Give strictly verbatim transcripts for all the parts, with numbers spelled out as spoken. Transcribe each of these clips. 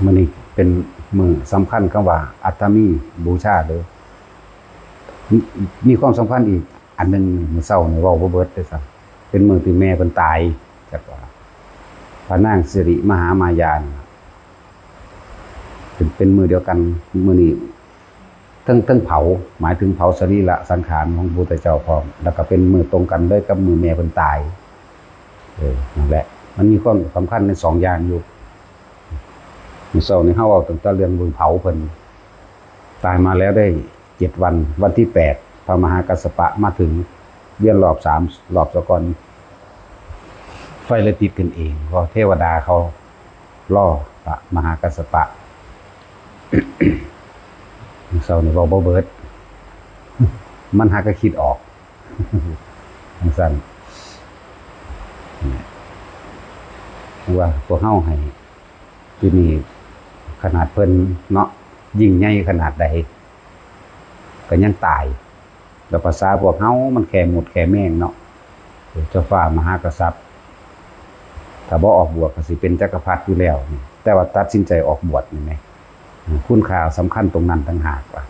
มื้อนี้เป็นมื้อสำคัญ คำว่าอัตตมีบูชา หรือ มีความสำคัญอีกอันหนึ่ง มื้อเช้านี่เว้าบ่เบิดเด้อครับ เป็นมื้อที่แม่เพิ่นตาย จักว่า พระนางสิริมหามายานี่ เป็น เป็นมื้อเดียวกัน มื้อนี้ ทั้ง ทั้งเผา หมายถึงเผาสรีระสังขารของพระพุทธเจ้าพร้อม แล้วก็เป็นมื้อตรงกันเลยกับมื้อแม่เพิ่นตาย เออ นั่นแหละ มันมีความสำคัญในสองอย่างอยู่ มื้อเช้านี้เฮาเว้าตั้งแต่เรื่องมื้อเผาเพิ่น ตายมาแล้วได้เจ็ดวัน วันที่แปด พระมหากัสสปะมาถึง เวียนรอบสามรอบซะก่อน ไฟเลยติดขึ้นเอง เพราะเทวดาเขารอพระมหากัสสปะ มื้อเช้านี้เว้าบ่เบิด มันหากะคิดออก จั่งซั้น ว่าพวกเฮาให้ ที่นี่ ขนาดเพิ่นเนาะ ยิ่งใหญ่ขนาดใด ก็ยังตาย แล้วภาษาพวกเฮามันแค่มดแค่แมงเนาะ เจ้าฟ้ามหากษัตริย์ ถ้าบ่ออกบวชก็สิเป็นจักรพรรดิอยู่แล้วนี่ แต่ว่าตัดสินใจออกบวชนี่แหม คุณค่าสำคัญตรงนั้นต่างหากว่า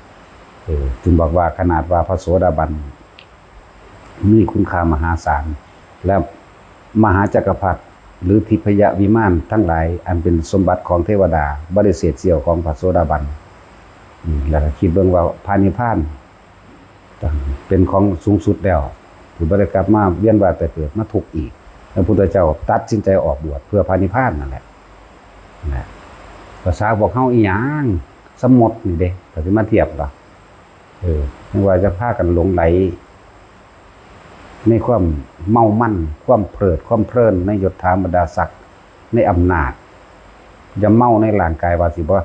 เออ จึงบอกว่าขนาดว่าพระโสดาบัน มีคุณค่ามหาศาล และมหาจักรพรรดิ หรือทิพยวิมานทั้งหลาย อันเป็นสมบัติของเทวดา บ่ได้เศษเสี้ยวของพระโสดาบัน อืม แล้วก็คิดเบิ่งว่าพระนิพพาน เป็นของสูงสุดแล้ว ที่บ่ได้กลับมาเวียนว่ายตายเกิดมาทุกข์อีก พระพุทธเจ้าตัดสินใจออกบวชเพื่อพระนิพพานนั่นแหละ นะ ภาษาพวกเฮาอีหยัง สมมตินี่เด้ ก็สิมาเทียบเหรอ เออ ไม่ว่าจะพากันหลงไหล ในความเมามัน ความเพลิด ความเพลินในยศถาบรรดาศักดิ์ ในอำนาจ อย่าเมาในร่างกายว่าสิบ่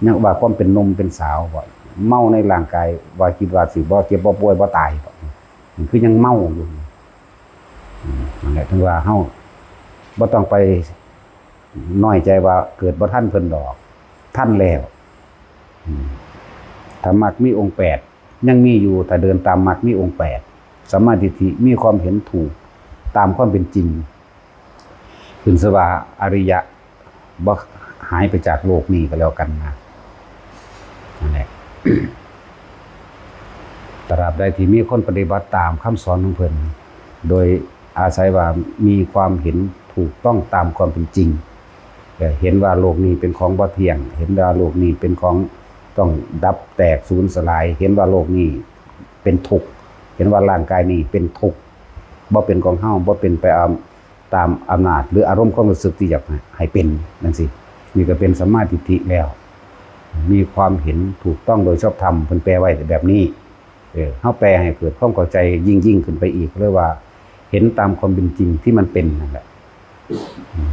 ยังว่าความเป็นหนุ่มเป็นสาวบ่ เมาในร่างกายว่าคิดว่าสิบ่เจ็บบ่ป่วยบ่ตายบ่ นี่คือยังเมาอยู่ อืม นั่นแหละ ถึงว่าเฮาบ่ต้องไปน้อยใจว่าเกิดบ่ทันเพิ่นดอก ทันแล้ว อืม ถ้ามรรคมีองค์แปด ยังมีอยู่ ถ้าเดินตามมรรคมีองค์แปด สัมมาทิฏฐิ มีความเห็นถูกตามความเป็นจริง ขึ้นชื่อว่าอริยะ บ่หายไปจากโลกนี้ก็แล้วกันนะ นั่นแหละ ตราบใดที่มีคนปฏิบัติตามคำสอนของเพิ่น โดยอาศัยว่ามีความเห็นถูกต้องตามความเป็นจริง เอ่อ เห็นว่าโลกนี้เป็นของบ่เที่ยง เห็นว่าโลกนี้เป็นของต้องดับแตกสูญสลาย เห็นว่าโลกนี้เป็นทุกข์ เห็นว่าร่างกายนี้เป็นทุกข์ บ่เป็นของเฮา บ่เป็นไปตาม ตามอำนาจหรืออารมณ์ความรู้สึกที่อยากให้เป็นจั่งซี้ นี่ก็เป็นสัมมาทิฏฐิแล้ว มีความเห็นถูกต้องโดยชอบธรรม เพิ่นแปลไว้แบบนี้ เออ เฮาแปลให้เกิดความเข้าใจยิ่งๆขึ้นไปอีก เรียกว่าเห็นตามความเป็นจริงที่มันเป็นนั่นแหละ อืม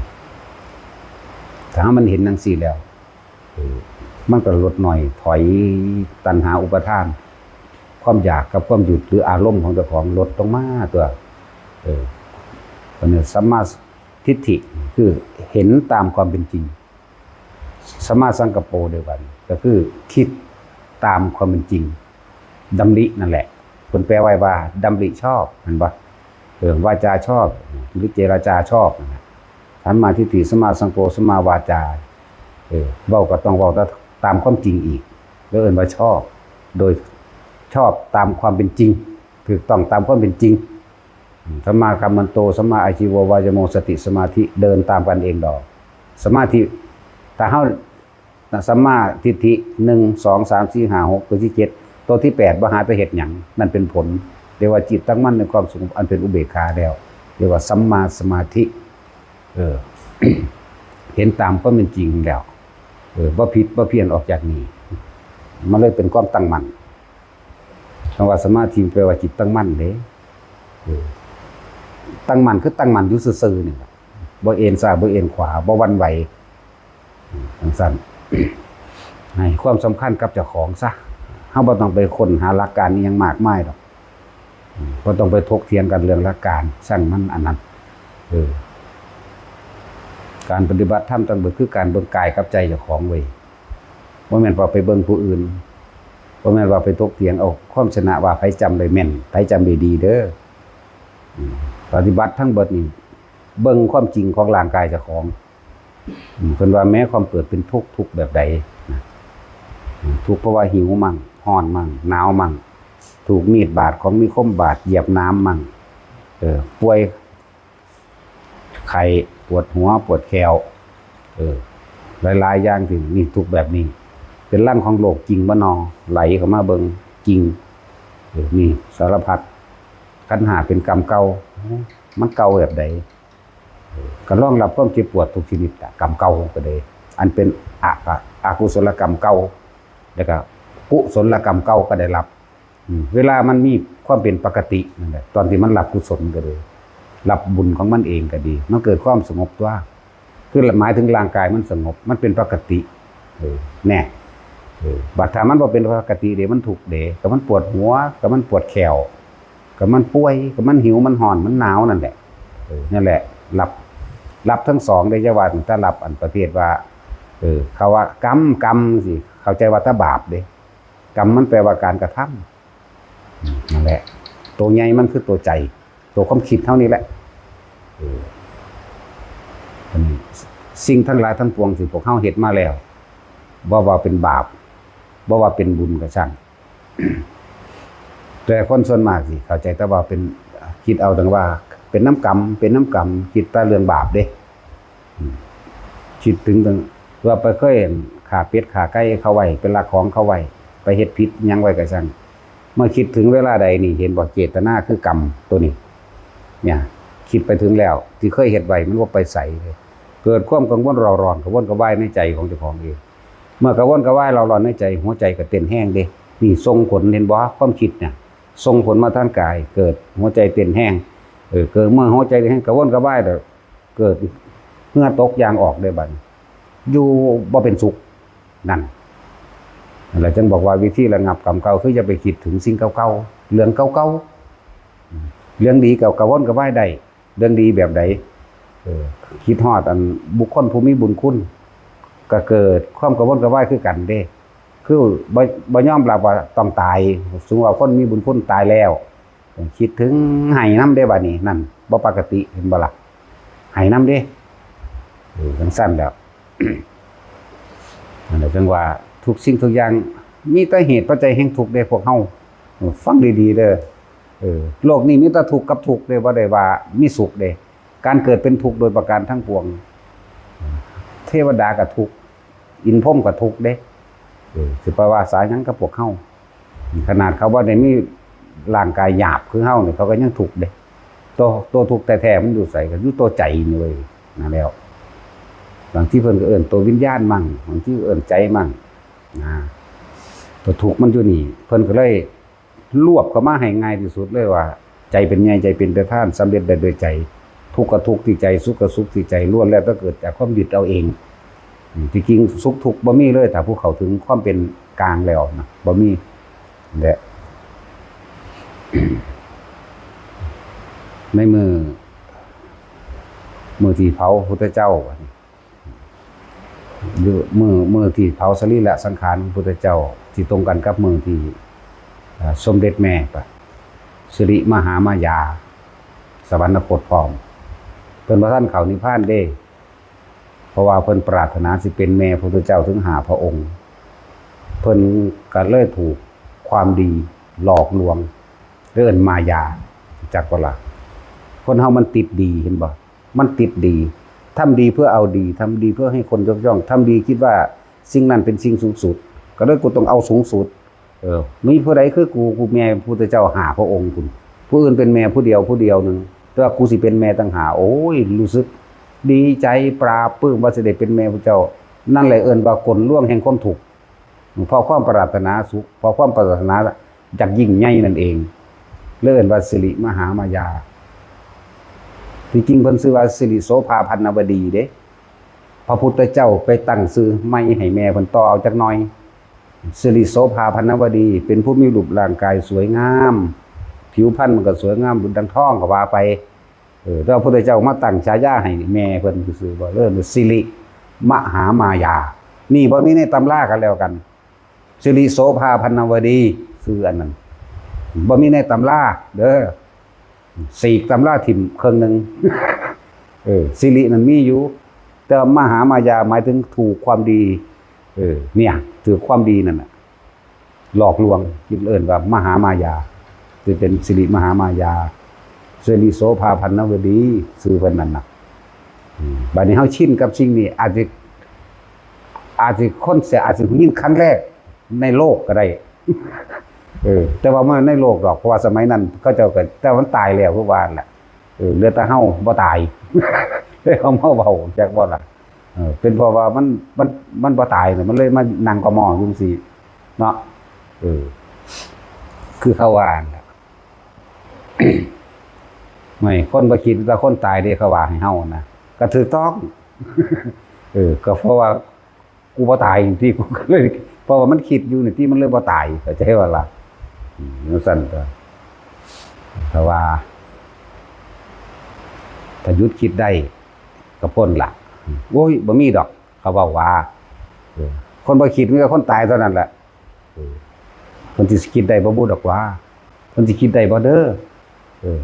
ถ้ามันเห็นจั่งซี้แล้ว เออ มันก็ลดน้อยถอยตัณหาอุปาทาน ความอยากกับความยึดหรืออารมณ์ของเจ้าของลดลงมาตัว เออ อันนี้สัมมาทิฏฐิ คือเห็นตามความเป็นจริง สัมมาสังกัปโปเดียวกัน ก็คือคิดตามความเป็นจริง ดำรินั่นแหละ เพิ่นแปลไว้ว่าดำริชอบ แม่นบ่ เออ วาจาชอบ หรือเจรจาชอบนั่นแหละ สัมมาทิฏฐิ สัมมาสังกัปโป สัมมาวาจา เออ เว้าก็ต้องเว้าตามความจริงอีก แล้วเอิ้นว่าชอบ โดยชอบตามความเป็นจริง ถูกต้องตามความเป็นจริง สัมมากัมมันโต สัมมาอาชีโว วายโม สติ สมาธิ เดินตามกันเองดอก สมาธิ ถ้าเฮา นะ สัมมาทิฏฐิ หนึ่ง สอง สาม สี่ ห้า หก ตัวที่เจ็ด ตัวที่แปด บ่หาไปเฮ็ดหยัง นั่นเป็นผล เรียกว่าจิตตั้งมั่นในความสงบอันเป็นอุเบกขาแล้ว เรียกว่าสัมมาสมาธิ เออ เห็นตามความเป็นจริงแล้ว เออ บ่ผิดบ่เพี้ยนออกจากนี้ มันเลยเป็นความตั้งมั่น คำว่าสมาธิแปลว่าจิตตั้งมั่นเด้ เออ ตั้งมั่นคือตั้งมั่นอยู่ซื่อๆนี่แหละ บ่เอนซ้ายบ่เอนขวา บ่หวั่นไหว อืม จั่งซั้น ให้ความสำคัญกับเจ้าของซะ เฮาบ่ต้องไปค้นหาหลักการอิหยังมากมายดอก อืม บ่ต้องไปถกเถียงกันเรื่องหลักการ ช่างมันอันนั้น เออ การปฏิบัติธรรมทั้งเบิดคือการเบิ่งกายกับใจเจ้าของเว้ย บ่แม่นว่าไปเบิ่งผู้อื่น บ่แม่นว่าไปถกเถียงเอาความชนะว่าไผจำได้แม่น ไผจำได้ดีเด้อ อืม ปฏิบัติทั้งเบิดนี่ เบิ่งความจริงของร่างกายเจ้าของ อืม เพิ่นว่าแม้ความเกิดเป็นทุกข์ ทุกข์แบบใดนะ อืม ทุกข์เพราะว่าหิวมั่ง ร้อนมั่ง หนาวมั่ง ถูกมีดบาด ของมีคมบาด เหยียบน้ำมั่ง เออ ป่วย ไข้ ปวดหัว ปวดแข้ว เออ หลายๆ อย่างที่นี่ ทุกข์แบบนี้ เป็นรังของโรคจริงบ่นอ ไหลเข้ามาเบิ่งจริง เออ นี่สารพัด ขันธ์ห้าเป็นกรรมเก่า มันเก่าแบบใด เออ ก็รองรับความเจ็บปวดทุกชนิดอะ กรรมเก่าก็ได้ อันเป็นอะ อะ อกุศลกรรมเก่า แล้วก็กุศลกรรมเก่าก็ได้รับ อืม เวลามันมีความเป็นปกตินั่นแหละ ตอนที่มันรับกุศลก็ดี รับบุญของมันเองก็ดี มันเกิดความสงบตัว คือหมายถึงร่างกายมันสงบ มันเป็นปกติ เออ แน่ เออ บัดถ้ามันบ่เป็นปกติเด้ มันทุกข์เด้ ก็มันปวดหัว ก็มันปวดแข้ว ก็มันป่วย ก็มันหิว มันร้อน มันหนาวนั่นแหละ เออ นั่นแหละ รับ รับทั้งสองเด้ อย่าว่าแต่รับอันประเภทว่า เออ เขาว่ากรรม กรรมสิ เข้าใจว่าแต่บาปเด้ กรรมมันแปลว่าการกระทำ อืม นั่นแหละ ตัวใหญ่มันคือตัวใจ ตัวความคิดเฮานี่แหละ เออ อันนี้ สิ่งทั้งหลายทั้งปวงที่พวกเฮาเฮ็ดมาแล้ว บ่ว่าเป็นบาป บ่ว่าเป็นบุญก็ช่าง แต่คนส่วนมากสิเข้าใจแต่ว่าเป็น คิดเอาแต่ว่าเป็นนำกรรม เป็นนำกรรม คิดแต่เรื่องบาปเด้ อืม คิดถึงตั้ง ว่าไปเคยฆ่าเป็ดฆ่าไก่เขาไว้ ไปลักของเขาไว้ ไปเฮ็ดผิดหยังไว้ก็ช่าง เมื่อคิดถึงเวลาใดนี่ เห็นบ่ เจตนาคือกรรมตัวนี้ เนี่ย คิดไปถึงแล้ว ที่เคยเฮ็ดไว้มันบ่ไปไสเลย เกิดความกังวลเร่าร้อน กระวนกระวายในใจของเจ้าของเอง เมื่อกระวนกระวายเร่าร้อนในใจ หัวใจก็เต้นแฮงเด้ นี่ส่งผล เห็นบ่ ความคิดเนี่ย ส่งผลมาทางกาย เกิดหัวใจเต้นแฮง เออ เกิดเมื่อหัวใจเต้นแฮง กระวนกระวายแล้ว เกิดเหงื่อตกยางออกได้บัดนี้ อยู่บ่เป็นสุข นั่น นั่นแหละจึงบอกว่าวิธีระงับกรรมเก่า คืออย่าไปคิดถึงสิ่งเก่าๆ เรื่องเก่าๆ เรื่องดีก็กระวนกระวายได้ เรื่องดีแบบใด เออ คิดฮอดอันบุคคลผู้มีบุญคุณ ก็เกิดความกระวนกระวายคือกันเด้ คือบ่ บ่ยอมรับว่าต้องตาย สมมุติว่าคนมีบุญคุณตายแล้ว คิดถึงไห้นำเด้บัดนี้ นั่นบ่ปกติ เห็นบ่ล่ะ ไห้นำเด้ เออ จั่งซั้นแหล้ว นั่นแหละจึงว่าทุกสิ่งทุกอย่างมีแต่เหตุปัจจัยแห่งทุกข์เด้พวกเฮา เออ ฟังดีๆ เด้อ เออ โลกนี้มีแต่ทุกข์กับทุกข์เด้ บ่ได้ว่ามีสุขเด้ การเกิดเป็นทุกข์โดยประการทั้งปวง เทวดาก็ทุกข์ อินทร์พรหมก็ทุกข์เด้ เออ สิไปว่าสาหยังกับพวกเฮา ขนาดเขาบ่ได้มีร่างกายหยาบคือเฮานี่ เขาก็ยังทุกข์เด้ ตัว ตัวทุกข์แท้ๆ มันอยู่ไส ก็อยู่ตัวใจนี่เว้ย นั่นแหล้ว บางทีเพิ่นก็เอิ้นตัววิญญาณมั่ง บางทีก็เอิ้นใจมั่ง นะ ตัวทุกข์มันอยู่นี่ เพิ่นก็เลยรวบเข้ามาให้ง่ายที่สุดเลยว่า ใจเป็นใหญ่ ใจเป็นประธาน สำเร็จได้ด้วยใจ ทุกข์ก็ทุกข์ที่ใจ สุขก็สุขที่ใจ ล้วนแล้วแต่เกิดจากความยึดเอาเอง อืม ที่จริงสุขทุกข์บ่มีเลย ถ้าผู้เข้าถึงความเป็นกลางแล้วนะ บ่มี และ ในมื้อ มื้อที่เผาพุทธเจ้า อยู่มื้อ มื้อที่เผาสรีระสังขารของพุทธเจ้า ที่ตรงกันกับมื้อที่ เอ่อ สมเด็จแม่ปะ สิริมหามายา สวรรคตพร้อม เพิ่นบ่ทันเข้านิพพานเด้ เพราะว่าเพิ่นปรารถนาสิเป็นแม่พุทธเจ้าถึงห้าพระองค์ เพิ่นก็เลยถูกความดีหลอกลวง เอิ้นมายา จักบ่ล่ะ คนเฮามันติดดี เห็นบ่ มันติดดี ทำดีเพื่อเอาดี ทำดีเพื่อให้คนยกย่อง ทำดีคิดว่าสิ่งนั้นเป็นสิ่งสูงสุด ก็เลยกูต้องเอาสูงสุด เออ มีผู้ใดคือกู กูแม่พุทธเจ้าห้าพระองค์คุณ ผู้อื่นเป็นแม่ผู้เดียว ผู้เดียวหนึ่ง แต่ว่ากูสิเป็นแม่ตั้งห้า โอ้ย รู้สึกดีใจปลาบปลื้มว่าสิได้เป็นแม่พุทธเจ้า นั่นแหละเอิ้นว่ากลลวงแห่งความทุกข์ เพราะความปรารถนาสุข เพราะความปรารถนาอยากยิ่งใหญ่นั่นเอง เลยเอิ้นว่าสิริมหามายา ที่จริงเพิ่นชื่อว่าสิริโสภาพันนวดีเด้ พระพุทธเจ้าไปตั้งชื่อใหม่ให้แม่เพิ่นต่อเอาจักหน่อย สิริโสภาพันนวดี เป็นผู้มีรูปร่างกายสวยงาม ผิวพรรณมันก็สวยงามดุจดังทองก็ว่าไป เออ แต่ว่าพระพุทธเจ้ามาตั้งฉายาให้แม่เพิ่นซื่อๆ ว่าเอิ้นว่าสิริมหามายา นี่บ่มีในตำรากันแล้วกัน สิริโสภาพันนวดี ชื่ออันนั้น บ่มีในตำราเด้อ ฉีกตำราถิ่มเครื่องหนึ่ง เออ สิรินั่นมีอยู่ แต่ว่ามหามายาหมายถึงถูกความดี เออ เนี่ย ถือความดีนั่นน่ะ หลอกลวง คิดเอิ้นว่ามหามายา คือเป็นสิริมหามายา สิริโสภาพันนวดี ชื่อเพิ่นนั่นน่ะ อืม บัดนี้เฮาชินกับสิ่งนี้ อาจจะ อาจจะคนเสีย อาจจะยินครั้งแรกในโลกก็ได้ เออ แต่ว่ามันในโลกดอก เพราะว่าสมัยนั้นเขาเจ้าก็ แต่มันตายแล้วคือว่านั่นแหละ เออ เหลือแต่เฮาบ่ตาย เลยเอามาเว้า จักบ่ล่ะ เออ เป็นเพราะว่ามัน มัน มันบ่ตายน่ะ มันเลยมานั่งกอมออยู่จั่งซี้เนาะ เออ คือเขาว่านั่นแหละ ไม่ คนบ่คิดว่าคนตายเด้ เขาว่าให้เฮานะ ก็ถูกต้อง เออ ก็เพราะว่า กูบ่ตายที่ กูก็เลย เพราะว่ามันคิดอยู่นี่ที่มันเลยบ่ตาย เข้าใจบ่ล่ะ อืม จั่งซั่นก็ ถ้าว่า ถ้าหยุดคิดได้ ก็พ้นละ โอ้ย บ่มีดอก เขาเว้าว่า เออ คนบ่คิดมีแต่คนตายเท่านั้นแหละ เออ เพิ่นสิคิดได้บ่บุดอกว่า เพิ่นสิคิดได้บ่เด้อ เออ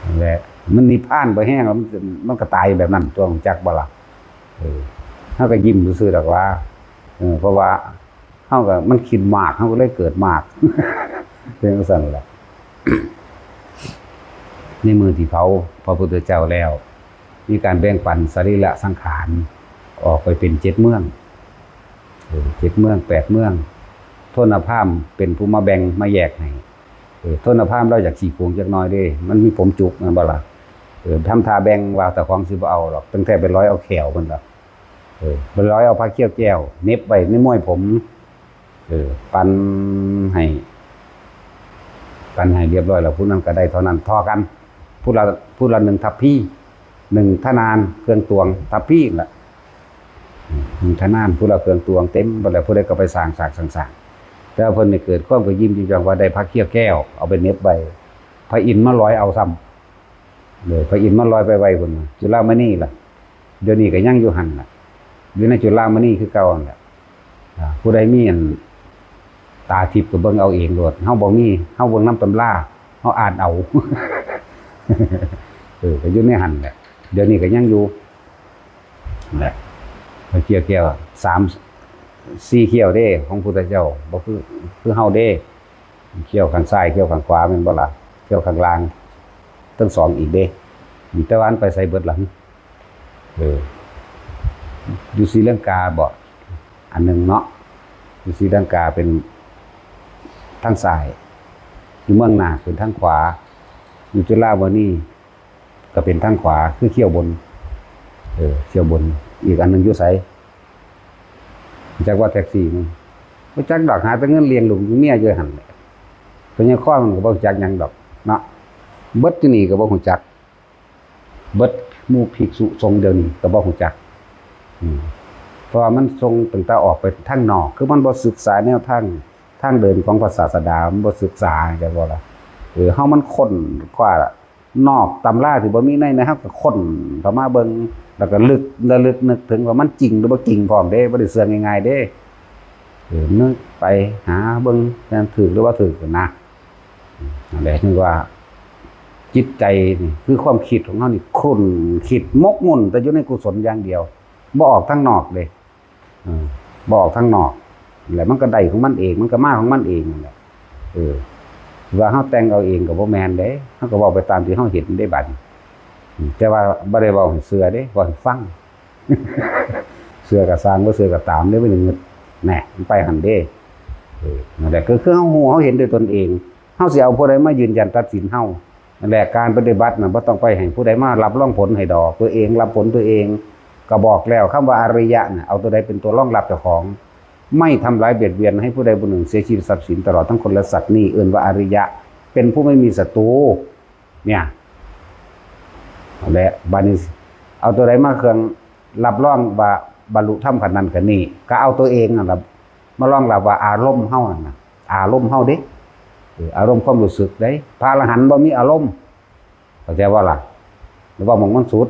นั่นแหละ มันนิพพานบ่แฮงแล้ว มัน มันก็ตายแบบนั้นตั๊ว จักบ่ล่ะ เออ เฮาก็ยิ้มซื่อๆดอกว่า เออ เพราะว่าเฮาก็ มันคิดมาก เฮาก็เลยเกิดมาก เป็นจั่งซั่นแหละ ในมื้อที่เผาพระพุทธเจ้าแล้ว มีการแบ่งปันสรีระสังขารออกไปเป็นเจ็ดเมือง เออ เจ็ดเมือง แปดเมือง โทนพราหมณ์เป็นผู้มาแบ่งมาแยกให้ เออ โทนพราหมณ์ลาวอยากขี้โกงจักหน่อยเด้ มันมีผมจุกแม่นบ่ล่ะ เออ ทำท่าแบ่งว่าเจ้าของสิบ่เอาดอก ตั้งแต่ไปร้อยเอาแข้วเพิ่นล่ะ เออ ไปร้อยเอาผ้าเขี้ยวแก้วเหน็บไว้ในมวยผม เออ ปันให้ ปันให้เรียบร้อยแล้ว ผู้นั้นก็ได้เท่านั้น ท่อกัน ผู้ละ ผู้ละหนึ่งทัพพี หนึ่งทนาน เครื่องตวง ทัพพีนั่นล่ะ อืม หนึ่งทนาน ผู้ละเครื่องตวง เต็มไปแล้ว ผู้ใดก็ไปสร้างสากสร้างสร้าง แต่ว่าเพิ่นนี่เกิดความกระยิมยินยองว่าได้ผ้าเขี้ยวแก้ว เอาไปเหน็บไว้ พระอินทร์มาลอยเอาซ้ำ เลย พระอินทร์มาลอยไปไว้พุ่นน่ะ จุฬามณีล่ะ เดี๋ยวนี้ก็ยังอยู่หั่นล่ะ อยู่ในจุฬามณีคือเก่าหั่นล่ะ อ่า ผู้ใดมีอันตาทิพย์ก็เบิ่งเอาเองโลด เฮาบ่มี เฮาเบิ่งนำตำรา เฮาอ่านเอา เออ ก็อยู่ในหั่นแหละ เดี๋ยวนี้ก็ยังอยู่ แหละ พระเขี้ยวแก้ว สาม สี่เขี้ยวเด้ ของพุทธเจ้า บ่คือ คือเฮาเด้ เขี้ยวข้างซ้าย เขี้ยวข้างขวา แม่นบ่ล่ะ เขี้ยวข้างล่าง ทั้งสองอีกเด้ แต่ว่ามันไปไสเบิดล่ะ เออ อยู่ศรีลังกาบ่ อันหนึ่งเนาะ อยู่ศรีลังกาเป็นทางซ้าย อยู่เมืองนาคเป็นทางขวา อยู่จุฬามณีก็เป็นทางขวา คือเขี้ยวบน เออ เขี้ยวบน อีกอันหนึ่งอยู่ไส จักว่าแท็กซี่มัน บ่จักดอก หาแต่เงินเลี้ยงลูกเมียอยู่หั่นแหละ พญาคอมันก็บ่รู้จักหยังดอกเนาะ เบิดอยู่นี่ก็บ่รู้จัก เบิดหมู่ภิกษุสงฆ์เดี๋ยวนี้ก็บ่รู้จัก อืม เพราะว่ามันส่งตั้งแต่ออกไปทางนอก คือมันบ่ศึกษาแนวทาง ทางเดินของพระศาสดา มันบ่ศึกษา เข้าใจบ่ล่ะ เออ เฮามันค้นคว้า นอกตำราที่บ่มีใน ใน เฮาก็ค้นเข้ามาเบิ่ง แล้วก็ลึก ระลึกนึกถึงว่ามันจริงหรือบ่จริงพร้อมเด้ บ่ได้เชื่อง่ายๆเด้ เออ นึกไปหาเบิ่ง แม่นถูกหรือบ่ถูกนะ นั่นแหละ นึกว่าจิตใจนี่ คือความคิดของเฮานี่ ครุ่นคิดหมกมุ่นแต่อยู่ในกุศลอย่างเดียว บ่ออกทางนอกเลย เออ บ่ออกทางนอก แล้วมันก็ได้ของมันเอง มันก็มาของมันเองนั่นแหละ เออ ว่าเฮาแต่งเอาเองก็บ่แม่นเด้ เฮาก็เว้าไปตามที่เฮาเห็นได้บัดนี้ อืม แต่ว่าบ่ได้เว้าให้เชื่อเด้ เว้าให้ฟัง เชื่อก็ซ่าง บ่เชื่อก็ตามเด้ บ่ได้งึด แหน่ มันไปหั่นเด้ เออ นั่นแหละ ก็คือเฮาฮู้ เฮาเห็นด้วยตนเอง เฮาสิเอาผู้ใดมายืนยันตัดสินเฮา นั่นแหละ การปฏิบัติน่ะ บ่ต้องไปให้ผู้ใดมารับรองผลให้ดอก ตัวเองรับผลตัวเอง ก็บอกแล้ว คำว่าอริยะน่ะ เอาตัวใดเป็นตัวรองรับเจ้าของ ไม่ทำร้ายเบียดเบียนให้ผู้ใดผู้หนึ่งเสียชีวิตทรัพย์สิน ตลอดทั้งคนและสัตว์ นี่เอิ้นว่าอริยะ เป็นผู้ไม่มีศัตรู เนี่ย และบัดนี้ เอาตัวใดมาเครื่องรับรองว่าบรรลุธรรมขั้นนั้นขั้นนี้ ก็เอาตัวเองนั่นล่ะ มารองรับว่าอารมณ์เฮานั่นน่ะ อารมณ์เฮาเด้ เออ อารมณ์ความรู้สึกเด้ พระอรหันต์บ่มีอารมณ์ เข้าใจบ่ล่ะ หรือว่าหม่องมันสุด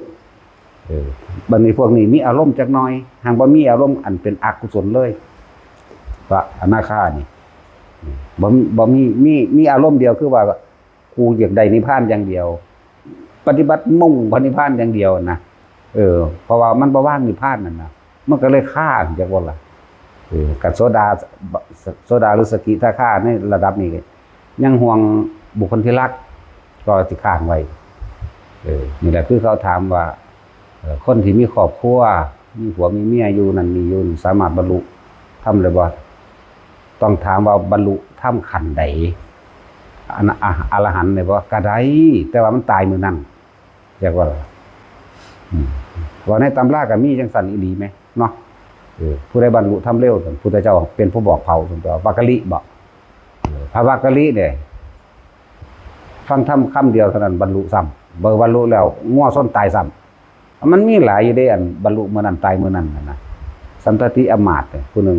เออ บัดนี้พวกนี้มีอารมณ์จักหน่อย หากบ่มีอารมณ์อันเป็นอกุศลเลย พระอนาคานี่ บ่มี บ่มี มี มีอารมณ์เดียว คือว่า กูอยากได้นิพพานอย่างเดียว ปฏิบัติมุ่งพระนิพพานอย่างเดียวนะ เออ เพราะว่ามันบ่วางนิพพานนั่นนะ มันก็เลยคาจักว่าล่ะ เออ กับโสดา โสดาหรือสกิทาคาในระดับนี้ ยังห่วงบุคคลที่รัก ก็สิค้างไว้ เออ นี่แหละคือเขาถามว่า เอ่อ คนที่มีครอบครัว มีผัวมีเมียอยู่นั่นนี่อยู่นี่ สามารถบรรลุธรรมได้บ่ ต้องถามว่าบรรลุธรรมขั้นใด อัน อ่ะ อรหันต์ได้บ่ ก็ได้ แต่ว่ามันตายมื้อนั้น เรียกว่าอะไร อืม ว่าในตำราก็มีจังซั่นอีหลีไหมเนาะ เออ ผู้ใดบรรลุธรรมเร็ว พุทธเจ้าเป็นผู้บอกเผา ส่วนตัววักกะลิบอก เออ พระวักกะลิเนี่ย ฟังธรรมคำเดียวเท่านั้นบรรลุซ้ำ บ่บรรลุแล้วงัวชนตายซ้ำ มันมีหลายอยู่เด้ อันบรรลุเมื่อนั้นตายเมื่อนั้นน่ะนะ สันตติอมาตย์เนี่ยผู้หนึ่ง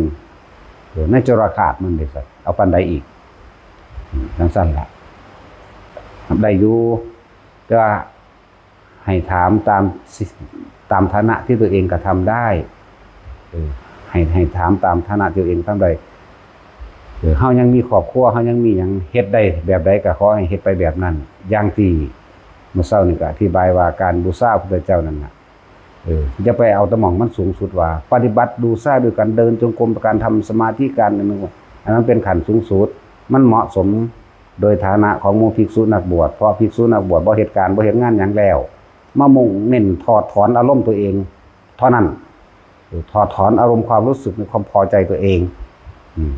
เออ ในจุลกาสมันเด้ เอาปานใดอีก อืม จังซั่นล่ะ ได้อยู่ แต่ว่าให้ถามตามสิ ตามฐานะที่ตัวเองกระทำได้ เออ ให้ ให้ถามตามฐานะที่ตัวเองทำได้ เออ เฮายังมีครอบครัว เฮายังมีหยัง เฮ็ดได้แบบใดก็ขอให้เฮ็ดไปแบบนั้น อย่างที่เมื่อเช้านี้ก็อธิบายว่าการบูชาพระพุทธเจ้านั่นน่ะ เออ อย่าไปเอาแต่หม่องมันสูงสุดว่า ปฏิบัติบูชาด้วยการเดินจงกรม การทำสมาธิ การอันนั้น อันนั้นเป็นขั้นสูงสุด มันเหมาะสมโดยฐานะของหมู่ภิกษุนักบวช เพราะภิกษุนักบวชบ่เฮ็ดการบ่เฮ็ดงานหยังแล้ว มามุ่งเน้นถอดถอนอารมณ์ตัวเองเท่านั้น เออ ถอดถอนอารมณ์ความรู้สึกในความพอใจตัวเอง อืม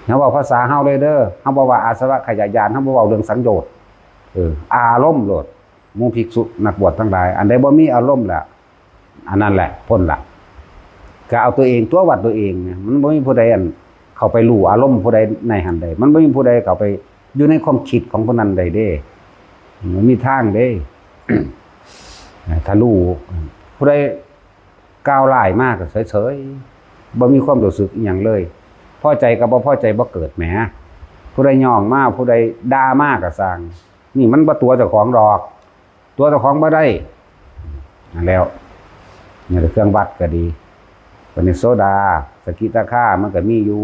เฮาเว้าภาษาเฮาเลยเด้อ เฮาบ่ว่าอาสวะขยะญาณ เฮาบ่เว้าเรื่องสังโยชน์ เออ อารมณ์โลด หมู่ภิกษุนักบวชทั้งหลาย อันใดบ่มีอารมณ์ละ อันนั้นแหละพ้นละ ก็เอาตัวเองตัววัดตัวเองเนี่ย มันบ่มีผู้ใดอันเข้าไปรู้อารมณ์ผู้ใดในหั้นใด มันบ่มีผู้ใดเข้าไปอยู่ในความคิดของผู้นั้นใดเด้ มันมีทางเด้ ถ้ารู้ ผู้ใดกล่าวร้ายมากก็เฉยๆ บ่มีความรู้สึกอหย่างเลย พอใจก็บ่พอใจบ่เกิดแหม ผู้ใดย่องมา ผู้ใดด่ามาก็ซ่าง นี่มันบ่ตั๋วเจ้าของดอก ตั๋วเจ้าของบ่ได้ นั่นแล้ว นี่แหละเครื่องวัดก็ดี ปฏิโสดา สกิทาคา มันก็มีอยู่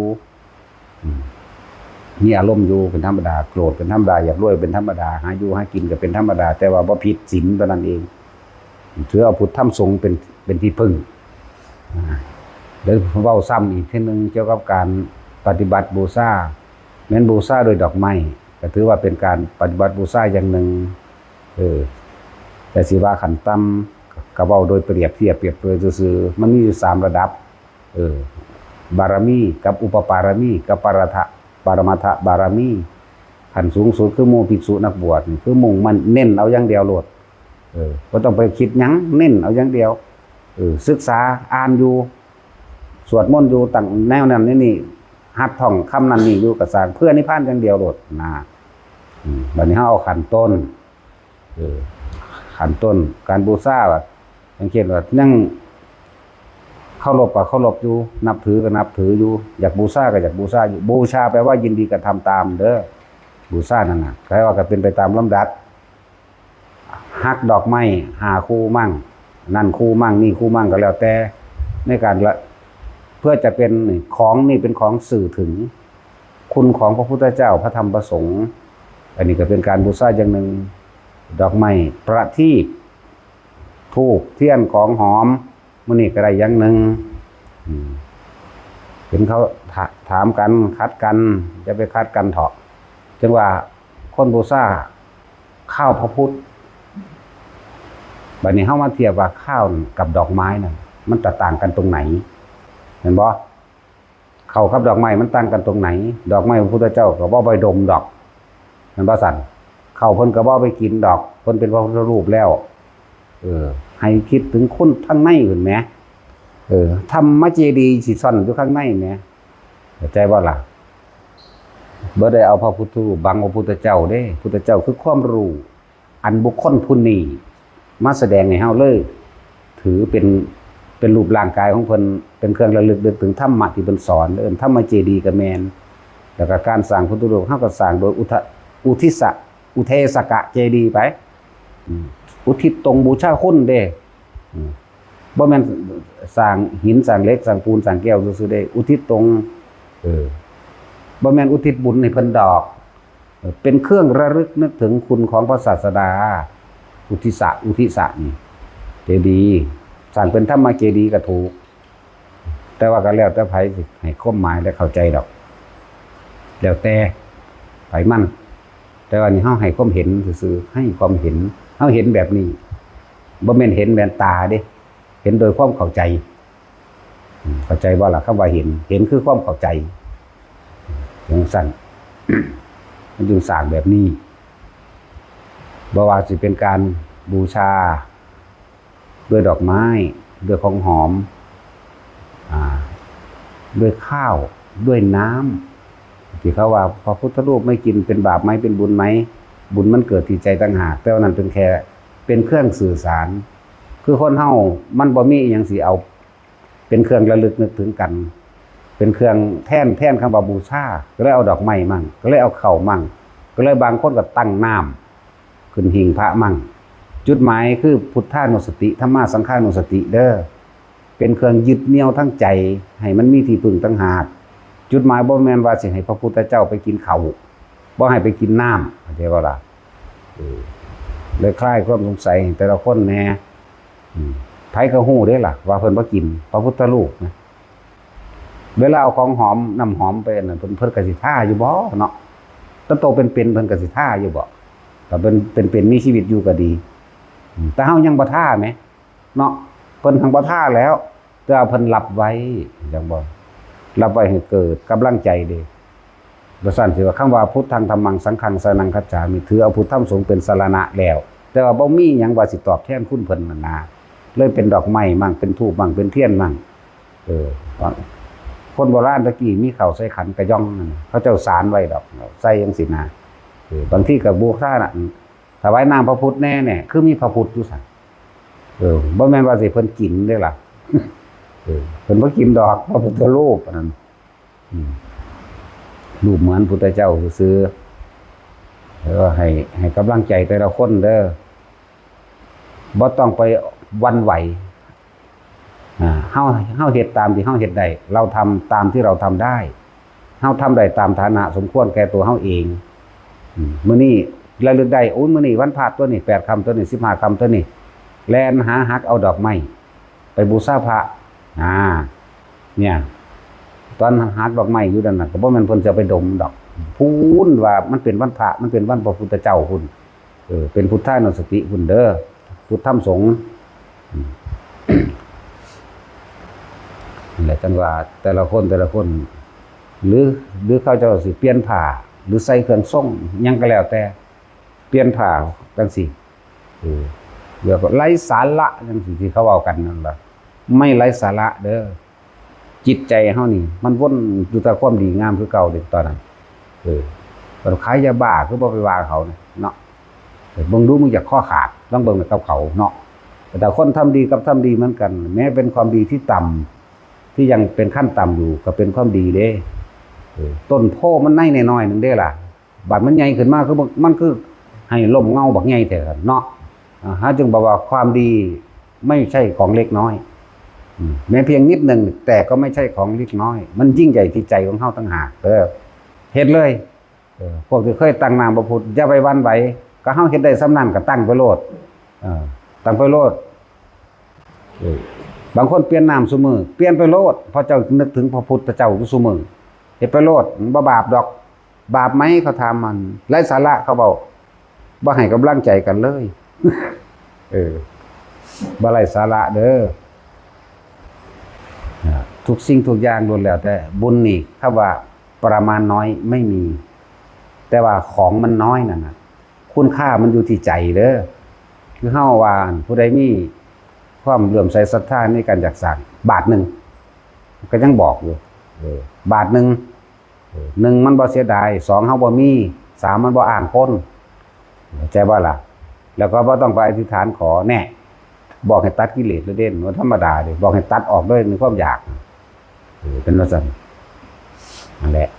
อืม มีอารมณ์อยู่เป็นธรรมดา โกรธเป็นธรรมดา อยากรวยเป็นธรรมดา หาอยู่หากินก็เป็นธรรมดา แต่ว่าบ่ผิดศีลเท่านั้นเอง ถือเอาพุทธธรรมสงฆ์เป็น เป็นที่พึ่ง อ่า แล้วเว้าซ้ำอีกเทื่อนึงเกี่ยวกับการปฏิบัติบูชา แม้นบูชาโดยดอกไม้ ก็ถือว่าเป็นการปฏิบัติบูชาอย่างหนึ่ง เออ แต่สิว่าขั้นต่ำก็เว้าโดยเปรียบเทียบเปรียบเปรยซื่อๆ มันมีอยู่สามระดับ เออ บารมีกับอุปปารมีกับปรมัตถ ปรมัตถบารมี ขั้นสูงสุดคือหมู่ภิกษุนักบวชนี่ คือมุ่งมั่นเน้นเอาอย่างเดียวโลด เออ บ่ต้องไปคิดหยัง เน้นเอาอย่างเดียว เออ ศึกษาอ่านอยู่ สวดมนต์อยู่ ตั้งแนวนั้นแนวนี้ หัดท่องคำนั้นนี่อยู่ก็ซ่าง เพื่อนิพพานอย่างเดียวโลดนะ อืม บัดนี้เฮาเอาขั้นต้น เออ ขั้นต้นการบูชาว่า อย่างเช่นว่ายังเคารพก็เคารพอยู่ นับถือก็นับถืออยู่ อยากบูชาก็อยากบูชาอยู่ บูชาแปลว่ายินดีกระทำตามเด้อ บูชานั่นน่ะ แปลว่าก็เป็นไปตามลำดับ หักดอกไม้ห้าคู่มั่ง นั่นคู่มั่ง นี่คู่มั่งก็แล้วแต่ ในการละ เพื่อจะเป็นของนี่เป็นของสื่อถึง คุณของพระพุทธเจ้า พระธรรม พระสงฆ์ อันนี้ก็เป็นการบูชาอย่างหนึ่ง ดอกไม้ประทีป ธูป เทียน ของหอม มื้อนี้ก็ได้อย่างหนึ่ง อืม เห็นเขาถา- ถามกัน ขัดกัน จะไปขัดกันเถาะ จังว่าคนบูชาข้าวพระพุทธ บัดนี้เฮามาเทียบว่าข้าวกับดอกไม้นั่น มันจะต่างกันตรงไหน เห็นบ่ ข้าวกับดอกไม้มันต่างกันตรงไหน ดอกไม้พระพุทธเจ้าก็บ่ไปดมดอก แม่นบ่ซั่น ข้าวเพิ่นก็บ่ไปกินดอก เพิ่นเป็นพระพุทธรูปแล้ว เออ ให้คิดถึงคุณทางในพุ้นแหม เออ ธรรมเจดีย์สิซ่อนอยู่ข้างในแหม เข้าใจบ่ล่ะ บ่ได้เอาพระพุทธรูปบังพระพุทธเจ้าเด้ พุทธเจ้าคือความรู้ อันบุคคลผู้นี้มาแสดงให้เฮาเลย ถือเป็น เป็นรูปร่างกายของเพิ่น เป็นเครื่องระลึกนึกถึงธรรมะที่เพิ่นสอน เอิ้นธรรมเจดีย์ก็แม่น แล้วก็การสร้างพุทธรูป เฮาก็สร้างโดยอุทะ- อุทิศะ อุเทสกะเจดีย์ไป อืม อุทิศตรงบูชาคุณเด้ อืม บ่แม่นสร้างหิน สร้างเหล็ก สร้างปูน สร้างแก้วซื่อๆเด้ อุทิศตรง เออ บ่แม่นอุทิศบุญให้เพิ่นดอก เออ เป็นเครื่องระลึกนึกถึงคุณของพระศาสดา อุทิศะ อุทิศะนี่ เจดีย์ สร้างเป็นธรรมเจดีย์ก็ถูก แต่ว่าก็แล้วแต่ไผสิให้ความหมายและเข้าใจดอก แล้วแต่ไผมัน แต่ว่านี่เฮาให้ความเห็นซื่อๆ ให้ความเห็น เฮาเห็นแบบนี้ บ่แม่นเห็นแบบตาเด้ เห็นโดยความเข้าใจ อืม เข้าใจบ่ล่ะ คำว่าเห็น เห็นคือความเข้าใจ จังซั่น มันจึงสร้างแบบนี้ บ่ว่าสิเป็นการบูชา ด้วยดอกไม้ ด้วยของหอม อ่า ด้วยข้าว ด้วยน้ำ ที่เขาว่าพระพุทธรูปไม่กินเป็นบาปไหม เป็นบุญไหม บุญมันเกิดที่ใจต่างหาก แต่ว่านั้นเป็นแค่ เป็นเครื่องสื่อสาร คือคนเฮามันบ่มีอิหยังสิเอา เป็นเครื่องระลึกนึกถึงกัน เป็นเครื่องแทน แทนคำว่าบูชา ก็เลยเอาดอกไม้มั่ง ก็เลยเอาข้าวมั่ง ก็เลยบางคนก็ตั้งน้ำ ขึ้นหิ้งพระมั่ง จุดหมายคือพุทธานุสติ ธัมมาสังฆานุสติเด้อ เป็นเครื่องยึดเหนี่ยวทั้งใจ ให้มันมีที่พึ่งต่างหาก จุดหมายบ่แม่นว่าสิให้พระพุทธเจ้าไปกินข้าว บ่ให้ไปกินน้ำ เข้าใจบ่ล่ะ เออ เลยคลายความสงสัยให้แต่ละคนแหน่ อืม ไผก็ฮู้เด้ล่ะ ว่าเพิ่นบ่กินพระพุทธรูปนะ เวลาเอาของหอม น้ำหอมไปอันนั้น เพิ่น เพิ่นก็สิทาอยู่บ่เนาะ แต่โตเป็นๆ เพิ่นก็สิทาอยู่บ่ ถ้าเป็น เป็นๆ มีชีวิตอยู่ก็ดี อืม แต่เฮายังบ่ทาแหม เนาะ เพิ่นหั้งบ่ทาแล้ว แต่ว่าเพิ่นรับไว้ จั่งบ่ รับไว้ให้เกิดกำลังใจเด้ บ่ซั้นสิว่าคำว่า "พุทธัง ธัมมัง สังฆัง สรณัง คัจฉามิ" ถือเอาพุทธธรรมสงฆ์เป็นสรณะแล้ว แต่ว่าบ่มีหยังว่าสิตอบแทนคุณเพิ่นนั่นนะ เลยเป็นดอกไม้มั่ง เป็นธูปมั่ง เป็นเทียนมั่ง เออ คนโบราณตะกี้มีข้าวใส่ขันกะหย่องนั่น เขาเจ้าสานไว้ดอก ใส่จั่งซี้นะ เออ บางทีก็บูชาน่ะ ถวายน้ำพระพุทธแหน่เนี่ย คือมีพระพุทธอยู่ซั่น เออ บ่แม่นว่าสิเพิ่นกินเด้ล่ะ เออ เพิ่นบ่กินดอก พระพุทธรูปอันนั้น อืม รูปเหมือนพุทธเจ้าซื่อๆ เออ ให้ ให้กำลังใจแต่ละคนเด้อ บ่ต้องไปหวั่นไหว อ่า เฮา เฮาเฮ็ดตามที่เฮาเฮ็ดได้ เราทำตามที่เราทำได้ เฮาทำได้ตามฐานะสมควรแก่ตัวเฮาเอง อืม มื้อนี้ระลึกได้ โอ้ย มื้อนี้วันพระตั๊วนี้ แปดค่ำตั๊วนี้ สิบห้าค่ำตั๊วนี้ แล่นหาหักเอาดอกไม้ ไปบูชาพระ อ่า เนี่ย ตอนหักดอกไม้อยู่นั่นน่ะ ก็บ่แม่นเพิ่นจะไปดมดอก พู้นว่ามันเป็นวันพระ มันเป็นวันพระพุทธเจ้าพุ้น เออ เป็นพุทธานุสติพุ้นเด้อ พุทธธรรมสงฆ์ อืม นั่นแหละ จั่งว่าแต่ละคน แต่ละคน หรือ หรือเขาเจ้าสิเปลี่ยนผ้า หรือใส่เครื่องทรงหยังก็แล้วแต่ เปลี่ยนผ้าจั่งซี้ เออ แล้วก็ไร้สาระจั่งซี้ ที่เขาเว้ากันนั่นล่ะ ไม่ไร้สาระเด้อ จิตใจเฮานี่ มันวนอยู่แต่ความดีงามคือเก่าเด้ตอนนั้น เออ เพิ่นขายยาบ้า คือบ่ไปว่าเขาเนี่ยเนาะ เออ เบิ่งดู มึงอยากคอขาด ลองเบิ่งกับเขาเนาะ แต่คนทำดีกับทำดีเหมือนกัน แม้เป็นความดีที่ต่ำ ที่ยังเป็นขั้นต่ำอยู่ ก็เป็นความดีเด้ เออ ต้นโพมันในน้อยๆ หนึ่งเด้ล่ะ บัดมันใหญ่ขึ้นมา คือมันคือให้ร่มเงาบักใหญ่แท้เนาะ อ่า เฮาจึงบอกว่าความดีไม่ใช่ของเล็กน้อย อืม แม้เพียงนิดหนึ่ง แต่ก็ไม่ใช่ของเล็กน้อย มันยิ่งใหญ่ที่ใจของเฮาต่างหาก เออ เฮ็ดเลย เออ พวกที่เคยตั้งน้ำพระพุทธ อย่าไปหวั่นไหว ก็เฮาเฮ็ดได้ส่ำนั้นก็ตั้งไปโลด เออ ตั้งไปโลด เออ บางคนเปลี่ยนน้ำซุมื้อ เปลี่ยนไปโลด เพราะเจ้านึกถึงพระพุทธเจ้าอยู่ซุมื้อ เฮ็ดไปโลด มันบ่บาปดอก บาปไหม เขาถามมัน ไร้สาระ เขาเว้า บ่ให้กำลังใจกันเลย เออ บ่ไร้สาระเด้อ อ่า ทุกสิ่งทุกอย่างล้วนแล้วแต่บุญนี่ คำว่าประมาณน้อยไม่มี แต่ว่าของมันน้อยนั่นน่ะ คุณค่ามันอยู่ที่ใจเด้อ คือเฮาว่า ผู้ใดมีความเลื่อมใสศรัทธาในการอยากสร้าง บาทหนึ่ง ก็ยังบอกอยู่ เออ บาทหนึ่ง เออ หนึ่ง มันบ่เสียดาย สอง เฮาบ่มี สาม มันบ่อ้างคน เข้าใจบ่ล่ะ แล้วก็บ่ต้องไปอธิษฐานขอ แน่ บอกให้ตัดกิเลสเลยเด่น ว่าธรรมดาเด้ บอกให้ตัดออกด้วยในความอยาก เออ เป็นว่าซั่น นั่นแหละ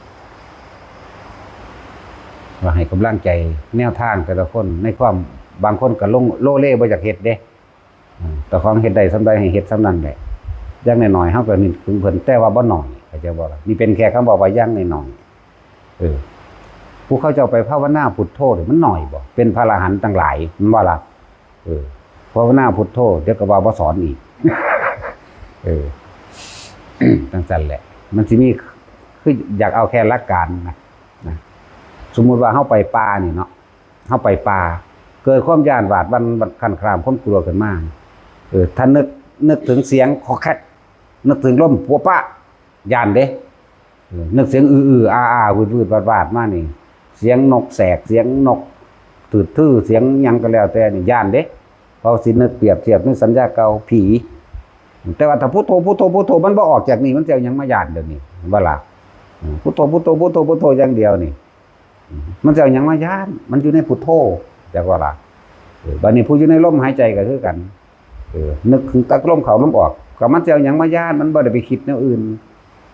ว่าให้กำลังใจแนวทางแต่ละคน ในความ บางคนก็ลง โลเลบ่อยากเฮ็ดเด้ อืม แต่ของเฮ็ดได้ส่ำใดให้เฮ็ดส่ำนั้นแหละ อย่างน้อยๆ เฮาก็นึกถึงเพิ่น แต่ว่าบ่น้อย เข้าใจบ่ล่ะ นี่เป็นแค่คำบอกว่าอย่างน้อยๆ เออ ผู้เขาเจ้าไปภาวนาพุทโธเนี่ยมันน้อยบ่ เป็นพระอรหันต์ตั้งหลาย แม่นบ่ล่ะ เออ ภาวนาพุทโธ เดี๋ยวก็ว่าบ่สอนอีก เออ จังซั่นแหละ มันสิมี คืออยากเอาแค่หลักการนะ นะ สมมุติว่าเฮาไปป่านี่เนาะ เฮาไปป่า เกิดความย้านหวาดหวั่น คลานคลาม ความกลัวขึ้นมา เออ ถ้านึก นึกถึงเสียงคอแคก นึกถึงลมปัวปะ ย้านเด้ เออ นึกเสียงอื้อๆ อาๆ วืดๆ วาดๆ มานี่ เสียงนกแสก เสียงนกถืดถือ เสียงหยังก็แล้วแต่นี่ ย้านเด้ เพราะสินึกเปรียบเทียบในสัญญาเก่า ผี แต่ว่าถ้าพุทโธ พุทโธ พุทโธ มันบ่ออกจากนี่ มันสิเอาหยังมาย้านเดี๋ยวนี้ เห็นบ่ล่ะ? อืม พุทโธ พุทโธ พุทโธ พุทโธ อย่างเดียวนี่ อืม มันสิเอาหยังมาย้าน? มันอยู่ในพุทโธ จักว่าล่ะ? เออ บัดนี้ผู้อยู่ในลมหายใจก็คือกัน เออ นึกถึงแต่ลมเข้าลมออก ก็มันสิเอาหยังมาย้าน? มันบ่ได้ไปคิดแนวอื่น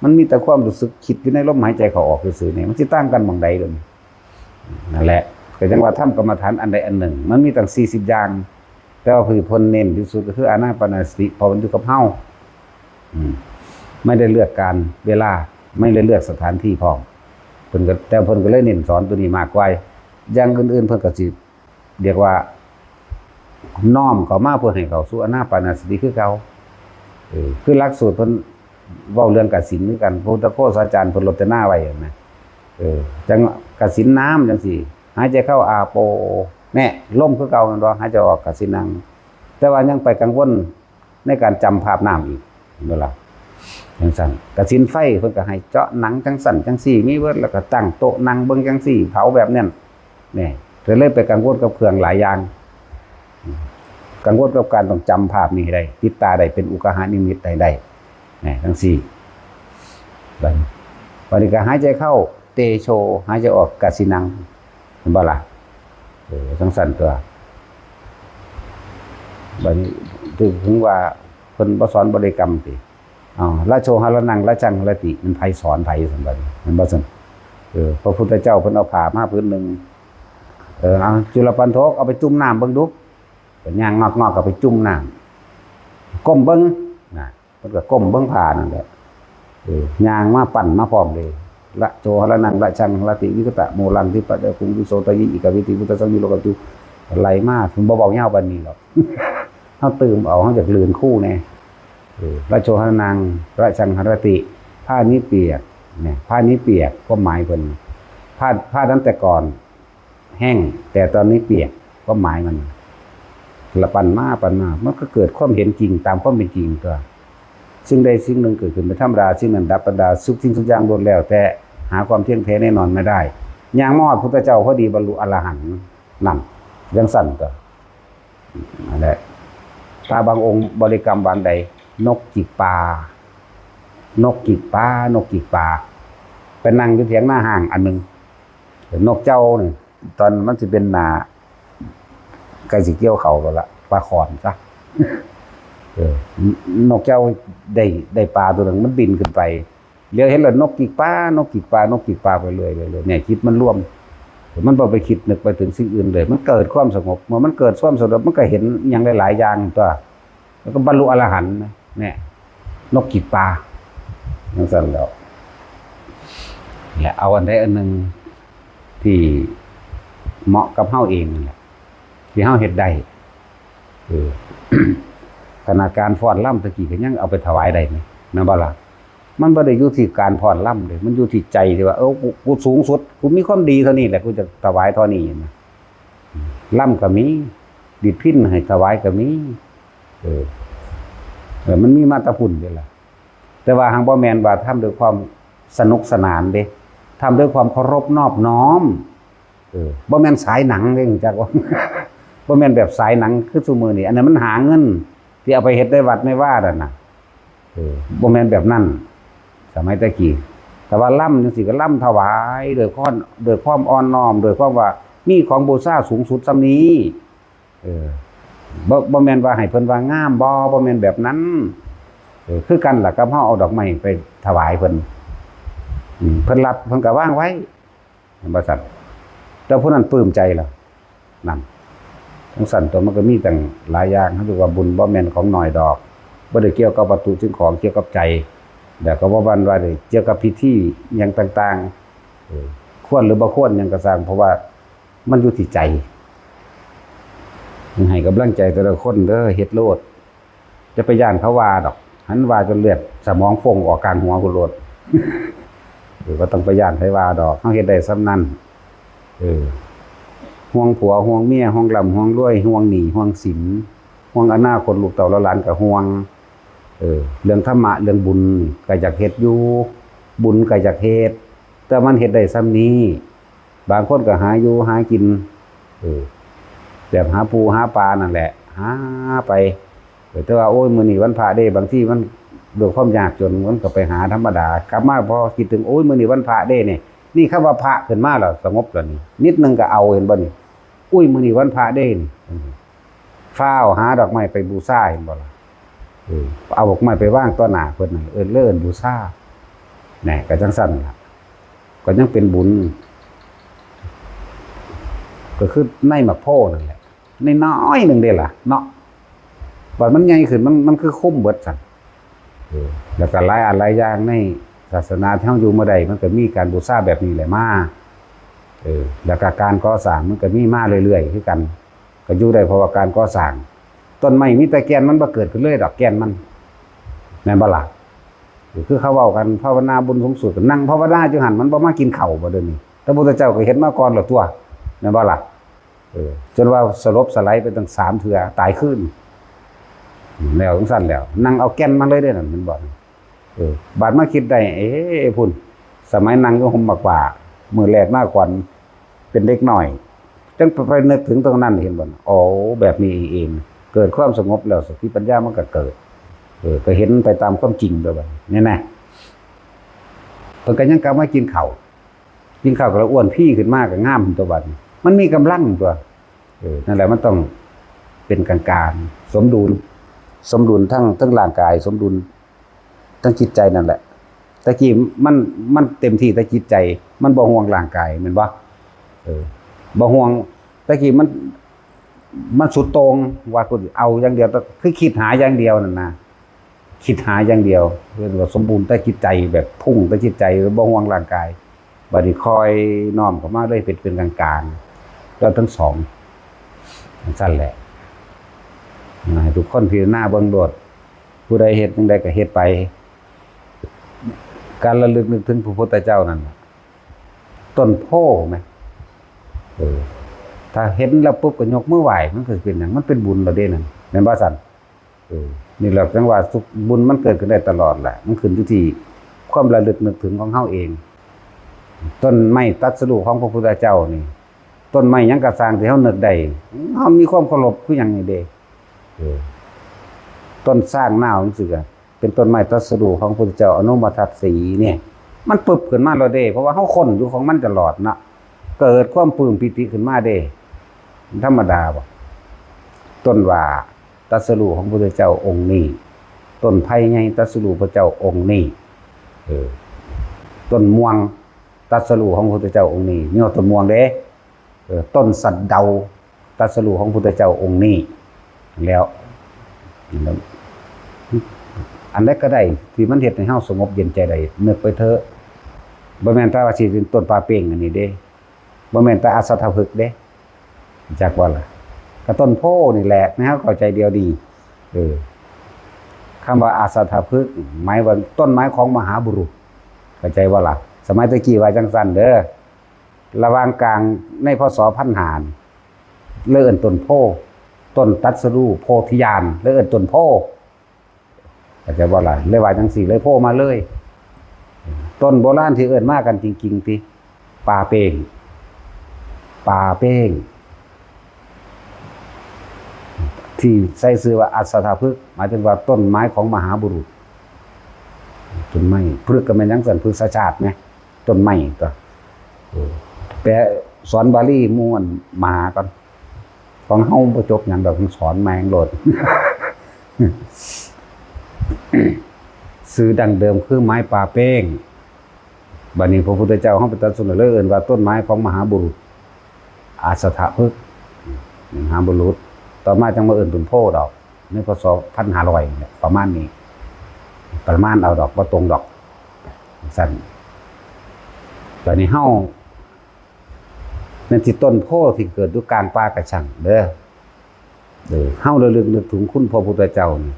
มันมีแต่ความรู้สึกคิดอยู่ในลมหายใจเข้าออกซื่อๆ นี่ มันสิต่างกันหม่องใดเดี๋ยวนี้? นั่นแหละ ก็จั่งว่าทำกรรมฐานอันใดอันหนึ่ง มันมีตั้งสี่สิบอย่าง แต่ว่าที่เพิ่นเน้นที่สุดก็คืออานาปานสติ เพราะมันอยู่กับเฮา อืม ไม่ได้เลือกการเวลา ไม่ได้เลือกสถานที่พร้อม เพิ่นก็ แต่เพิ่นก็เลยเน้นสอนตัวนี้มากกว่า อย่างอื่นๆ เพิ่นก็สิเรียกว่า น้อมเข้ามาเพื่อให้เข้าสู่อานาปานสติคือเก่า เออ คือหลักสูตรเพิ่นเว้าเรื่องกสิณคือกัน พระพุทธโฆษาจารย์เพิ่นรจนาไว้นะ เออ จั่งกสิณน้ำจั่งซี้ หายใจเข้าอาโป แน่ ลมคือเก่าแม่นบ่ หายใจออกกสิณัง แต่ว่ายังไปกังวลในการจำภาพน้ำอีก เห็นบ่ล่ะ? จั่งซั่น กสิณไฟเพิ่นก็ให้เจาะหนังจั่งซั่นจั่งซี้ มีเบิด แล้วก็ตั้งโต๊ะนั่งเบิ่งจั่งซี้ เผาแบบนั้น นี่ ก็เลยไปกังวลกับเครื่องหลายอย่าง กังวลกับการต้องจำภาพนี้ให้ได้ ปิดตาได้ เป็นอุคหานิมิตให้ได้ นี่ จั่งซี้ บัดนี้ บัดนี้ก็หายใจเข้า เตโช หายใจออก กสิณัง เห็นบ่ล่ะ? เออ จั่งซั่นตัว บัดนี้ ถึง ถึงว่าเพิ่นบ่สอนบริกรรมติ อ้าว ละโชหะระนัง ละชังหะระติ มันไผสอนไผซั่นบัดนี้ แม่นบ่ซั่น? เออ พระพุทธเจ้าเพิ่นเอาผ้ามาผืนหนึ่ง เออ เอา จุลปัณโฑก เอาไปจุ่มน้ำเบิ่งดู ก็ย่างงอกๆ ก็ไปจุ่มน้ำ ก้มเบิ่ง น่ะ เพิ่นก็ก้มเบิ่งผ้านั่นแหละ เออ ย่างมาปั้นมาพร้อมเลย ละโชหะระนัง ละชังหะระติ วิคตะโมลัง ทิปปะจารุง วิโสตายิ อิกาวิติ พุทธัสสะวิโลกัสสะตุ ไล่มา เพิ่นบ่เว้ายาวปานนี้หรอก เฮาตื่มเอา เฮาอยากลื่นครูแน่ เออ ละโชหะระนัง ละชังหะระติ ผ้านี้เปียก เนี่ย ผ้านี้เปียก ความหมายเพิ่น ผ้า ผ้านั้นแต่ก่อนแห้ง แต่ตอนนี้เปียก ความหมายมัน ละปั้นมาปั้นมา มันก็เกิดความเห็นจริงตามความเป็นจริงตัว สิ่งใดสิ่งหนึ่งเกิดขึ้นเป็นธรรมดา สิ่งนั้นดับเป็นธรรมดา ทุกสิ่งทุกอย่างล้วนแล้วแต่หาความเที่ยงแท้แน่นอนไม่ได้ ย่างมาฮอดพุทธเจ้าพอดีบรรลุอรหันต์ นั่น จั่งซั่นตัว นั่นแหละ พระบางองค์บริกรรมว่าอันใด นกจิกปา นกจิกปา นกจิกปา ไปนั่งอยู่เถียงนาฮ้างอันหนึ่ง นกเจ้านี่ ตอนมันสิเป็นหน้า ใกล้สิเกี่ยวเข้าแล้วล่ะ ปาข้อนซะ เออ นกเจ้าได้ ได้ปาตัวหนึ่ง มันบินขึ้นไป เหลียวเห็นแล้วนกจิกปา นกจิกปา นกจิกปาไปเรื่อยๆ เนี่ย จิตมันรวม มันบ่ไปคิดนึกไปถึงสิ่งอื่นเลย มันเกิดความสงบ เมื่อมันเกิดความสงบ มันก็เห็นอิหยังหลายๆ อย่างตัว แล้วก็บรรลุอรหันต์นะ เนี่ย นกจิกปา จั่งซั่นแล้ว และเอาอันใดอันหนึ่งที่เหมาะกับเฮาเองนั่นแหละ ที่เฮาเฮ็ดได้ เออ ขนาดการฟ้อนรำตะกี้ก็ยังเอาไปถวายได้นี่ แม่นบ่ล่ะ? มันบ่ได้อยู่ที่การฟ้อนรำเด้ มันอยู่ที่ใจที่ว่า เออ กู กูสูงสุด กูมีความดีเท่านี้แหละ กูจะถวายเท่านี้นะ รำก็มี ดีดพิณให้ถวายก็มี เออ เออ มันมีมาแต่พุ้นเด้ล่ะ แต่ว่าหากบ่แม่นว่าทำด้วยความสนุกสนานเด้ ทำด้วยความเคารพนอบน้อม เออ บ่แม่นสายหนังเด้ รู้จักบ่? บ่แม่นแบบสายหนังคือซุมื้อนี้ อันนั้นมันหาเงินที่เอาไปเฮ็ดในวัดในวานั่นน่ะ เออ บ่แม่นแบบนั้น สมัยแต่กี้ แต่ว่ารำจั่งซี้ก็รำถวายด้วยความ ด้วยความอ่อนน้อม ด้วยความว่ามีของบูชาสูงสุดส่ำนี้ เออ บ่ บ่แม่นว่าให้เพิ่นว่างามบ่ บ่แม่นแบบนั้น เออ คือกันล่ะกับเฮาเอาดอกไม้ไปถวายเพิ่น อืม เพิ่นรับ เพิ่นก็วางไว้ เห็นบ่ซั่น? แต่ผู้นั้นปลื้มใจล่ะ นั่น จั่งซั่นตัว มันก็มีตั้งหลายอย่าง เฮาเรียกว่าบุญบ่แม่นของน้อยดอก บ่ได้เกี่ยวกับวัตถุสิ่งของ เกี่ยวกับใจ แล้วก็บ่แม่นว่าได้เกี่ยวกับพิธีหยังต่างๆ เออ ควรหรือบ่ควรหยังก็ซ่าง เพราะว่ามันอยู่ที่ใจ ให้กำลังใจแต่ละคนเด้อ เฮ็ดโลด อย่าไปย้านเขาว่าดอก หันว่าจนเลือดสมองฟงออกกลางหัวพุ้นโลด เออ บ่ต้องไปย้านไผว่าดอก เฮาเฮ็ดได้ส่ำนั้น เออ ห่วงผัว ห่วงเมีย ห่วงร่ำ ห่วงรวย ห่วงหนี้ ห่วงสิน ห่วงอนาคตลูกเต้าเหล่าหลานก็ห่วง เออ เรื่องธรรมะ เรื่องบุญก็อยากเฮ็ดอยู่ บุญก็อยากเฮ็ด แต่มันเฮ็ดได้ส่ำนี้ บางคนก็หาอยู่หากิน เออ แบบหาปูหาปลานั่นแหละ หาไป เออ แต่ว่า โอ้ย มื้อนี้วันพระเด้ บางทีมันด้วยความยากจน มันก็ไปหาธรรมดา กลับมาพอคิดถึง โอ้ย มื้อนี้วันพระเด้นี่ นี่คำว่าพระขึ้นมาแล้วสงบแล้วนี่ นิดนึงก็เอา เห็นบ่นี่ อุ้ย มื้อนี้วันพระเด้นี่ ฟ้าวหาดอกไม้ไปบูชา เห็นบ่ล่ะ เออ เอาดอกไม้ไปวางต่อหน้าเพิ่นนั่น เอิ้น เลยเอิ้นบูชา แหน่ ก็จั่งซั้นล่ะ ก็ยังเป็นบุญ ก็คือในหมากโพธิ์นั่นแหละ น้อยๆ หนึ่งเด้ล่ะเนาะ บัดมันใหญ่ขึ้น มัน มันคือคุมเบิดซั้น เออ แล้วก็หลายอันหลายอย่างในศาสนาที่เฮาอยู่มาได้ มันก็มีการบูชาแบบนี้แหละมา เออ แล้วก็การก่อสร้างมันก็มีมาเรื่อยๆ คือกัน ก็อยู่ได้เพราะว่าการก่อสร้าง ต้นไม้มีแต่แก่น มันบ่เกิดขึ้นเลยดอกแก่นมัน แม่นบ่ล่ะ เออ คือเขาเว้ากัน ภาวนาบุญสูงสุด นั่งภาวนาอยู่หั่น มันบ่มากินข้าวบ่เดี๋ยวนี้ แต่พระพุทธเจ้าก็เฮ็ดมาก่อนแล้วตั๊ว แม่นบ่ล่ะ เออ จนว่าสลบสลายไปตั้งสามเทื่อ ตายคืน แล้วจั่งซั้นแล้ว นั่งเอาแก่นมาเลยเด้นั่น แม่นบ่ เออ บาดมาคิดได้ เอ้ พุ้น สมัยนั่งอยู่ห่มหมากหว้า มื้อแรกมาก่อน เป็นเด็กน้อย จั่งไปนึกถึงตรงนั้น เห็นบ่ โอ้ แบบนี้เอง เกิดความสงบแล้ว สติปัญญามันก็เกิด เออ ก็เห็นไปตามความจริงโลดบัดนี้ นี่นะ เพิ่นก็ยังกลับมากินข้าว กินข้าวก็แล้วอ้วนพีขึ้นมาก็งามตั๊วบัดนี้ มันมีกำลังตั๊ว เออ นั่นแหละ มันต้องเป็นกลางๆ สมดุล สมดุลทั้ง ทั้งร่างกาย สมดุลทั้งจิตใจนั่นแหละ ตะกี้มัน มันเต็มที่แต่จิตใจ มันบ่ห่วงร่างกาย แม่นบ่ เออ บ่ห่วง ตะกี้มัน มันสุดโต่ง ว่ากูเอาอย่างเดียว คือคิดหาอย่างเดียวนั่นนะ คิดหาอย่างเดียว เรียกว่าสมบูรณ์แต่จิตใจ แบบพุ่งแต่จิตใจ บ่ห่วงร่างกาย บัดนี้ค่อยน้อมเข้ามาเลย เป็น เป็นกลางๆ แล้วทั้งสอง จั่งซั้นแหละ ให้ทุกคนพิจารณาเบิ่งโลด ผู้ใดเฮ็ดจั่งใดก็เฮ็ดไป การระลึกนึกถึงพระพุทธเจ้านั่นน่ะ ต้นโพธิ์แหม เออ ถ้าเห็นแล้วปุ๊บก็ยกมือไหว้ มันก็เป็นหยัง มันเป็นบุญแล้วเด้นั่น แม่นบ่ซั่น เออ นี่แหละจั่งว่าสุข บุญมันเกิดขึ้นได้ตลอดแหละ มันขึ้นอยู่ที่ความระลึกนึกถึงของเฮาเอง ต้นไม้ตรัสรู้ของพระพุทธเจ้านี่ ต้นไม้หยังก็ซ่างที่เฮานึกได้ เฮามีความเคารพคือหยังนี่เด้ เออ ต้นซางนาวจั่งซี้ก็เป็นต้นไม้ตรัสรู้ของพระพุทธเจ้า อนุมาทัศสีเนี่ย มันปึบขึ้นมาแล้วเด้ เพราะว่าเฮาค้นอยู่ของมันตลอดเนาะ เกิดความปลื้มปีติขึ้นมาเด้ ธรรมดาบ่ ต้นว่าตรัสรู้ของพระพุทธเจ้าองค์นี้ ต้นไผ่ใหญ่ตรัสรู้พระเจ้าองค์นี้ เออ ต้นม่วงตรัสรู้ของพระพุทธเจ้าองค์นี้ นี่ว่าต้นม่วงเด้ เออ ต้นสะเดาตรัสรู้ของพระพุทธเจ้าองค์นี้ แล้ว อันใดก็ได้ที่มันเฮ็ดให้เฮาสงบเย็นใจได้ นึกไปเถอะ บ่แม่นแต่ว่าสิเป็นต้นป่าเป้งอันนี้เด้ บ่แม่นแต่อาสัทผึกเด้ จักว่าล่ะ ก็ต้นโพธิ์นี่แหละ ให้เฮาเข้าใจเดียวดี เออ คำว่าอาสัทผึก หมายว่าต้นไม้ของมหาบุรุษ เข้าใจบ่ล่ะ สมัยตะกี้ว่าจั่งซั้นเด้อ ระหว่างกลางใน พ.ศ. พันห้า เลยเอิ้นต้นโพธิ์ ต้นตรัสรู้โพธิญาณ เลยเอิ้นต้นโพธิ์ เข้าใจบ่ล่ะ เลยว่าจั่งซี้ เลยโพธิ์มาเลย ต้นโบราณที่เอิ้นมากันจริงๆ ติ ป่าเป้ง ป่าเป้ง ที่ใส่ชื่อว่าอาสัทผึก หมายถึงว่าต้นไม้ของมหาบุรุษ ต้นไม้ พฤกษ์ก็แม่นหยังซั่น พฤกษชาติแหม ต้นไม้ตั๊ว เออ แปลสอนบาลีหมู่อันมหาก่อน ของเฮาบ่จบหยังดอก สอนแม่งโลด ชื่อดั้งเดิมคือไม้ป่าเป้ง บัดนี้พระพุทธเจ้าเฮาไปตรัสรู้เลยเอิ้นว่าต้นไม้ของมหาบุรุษ อาสัทผึกษ์ มหาบุรุษ ต่อมาจั่งมาเอิ้นต้นโพธิ์ดอก ใน พ.ศ. พันห้าร้อย นี่แหละ ประมาณนี้ ประมาณเอาดอก บ่ตรงดอก ซั่น บัดนี้เฮา แม่นสิต้นโพธิ์ที่เกิดอยู่กลางป่ากระชังเด้อ เออ เฮาระลึกนึกถึงคุณพระพุทธเจ้านี่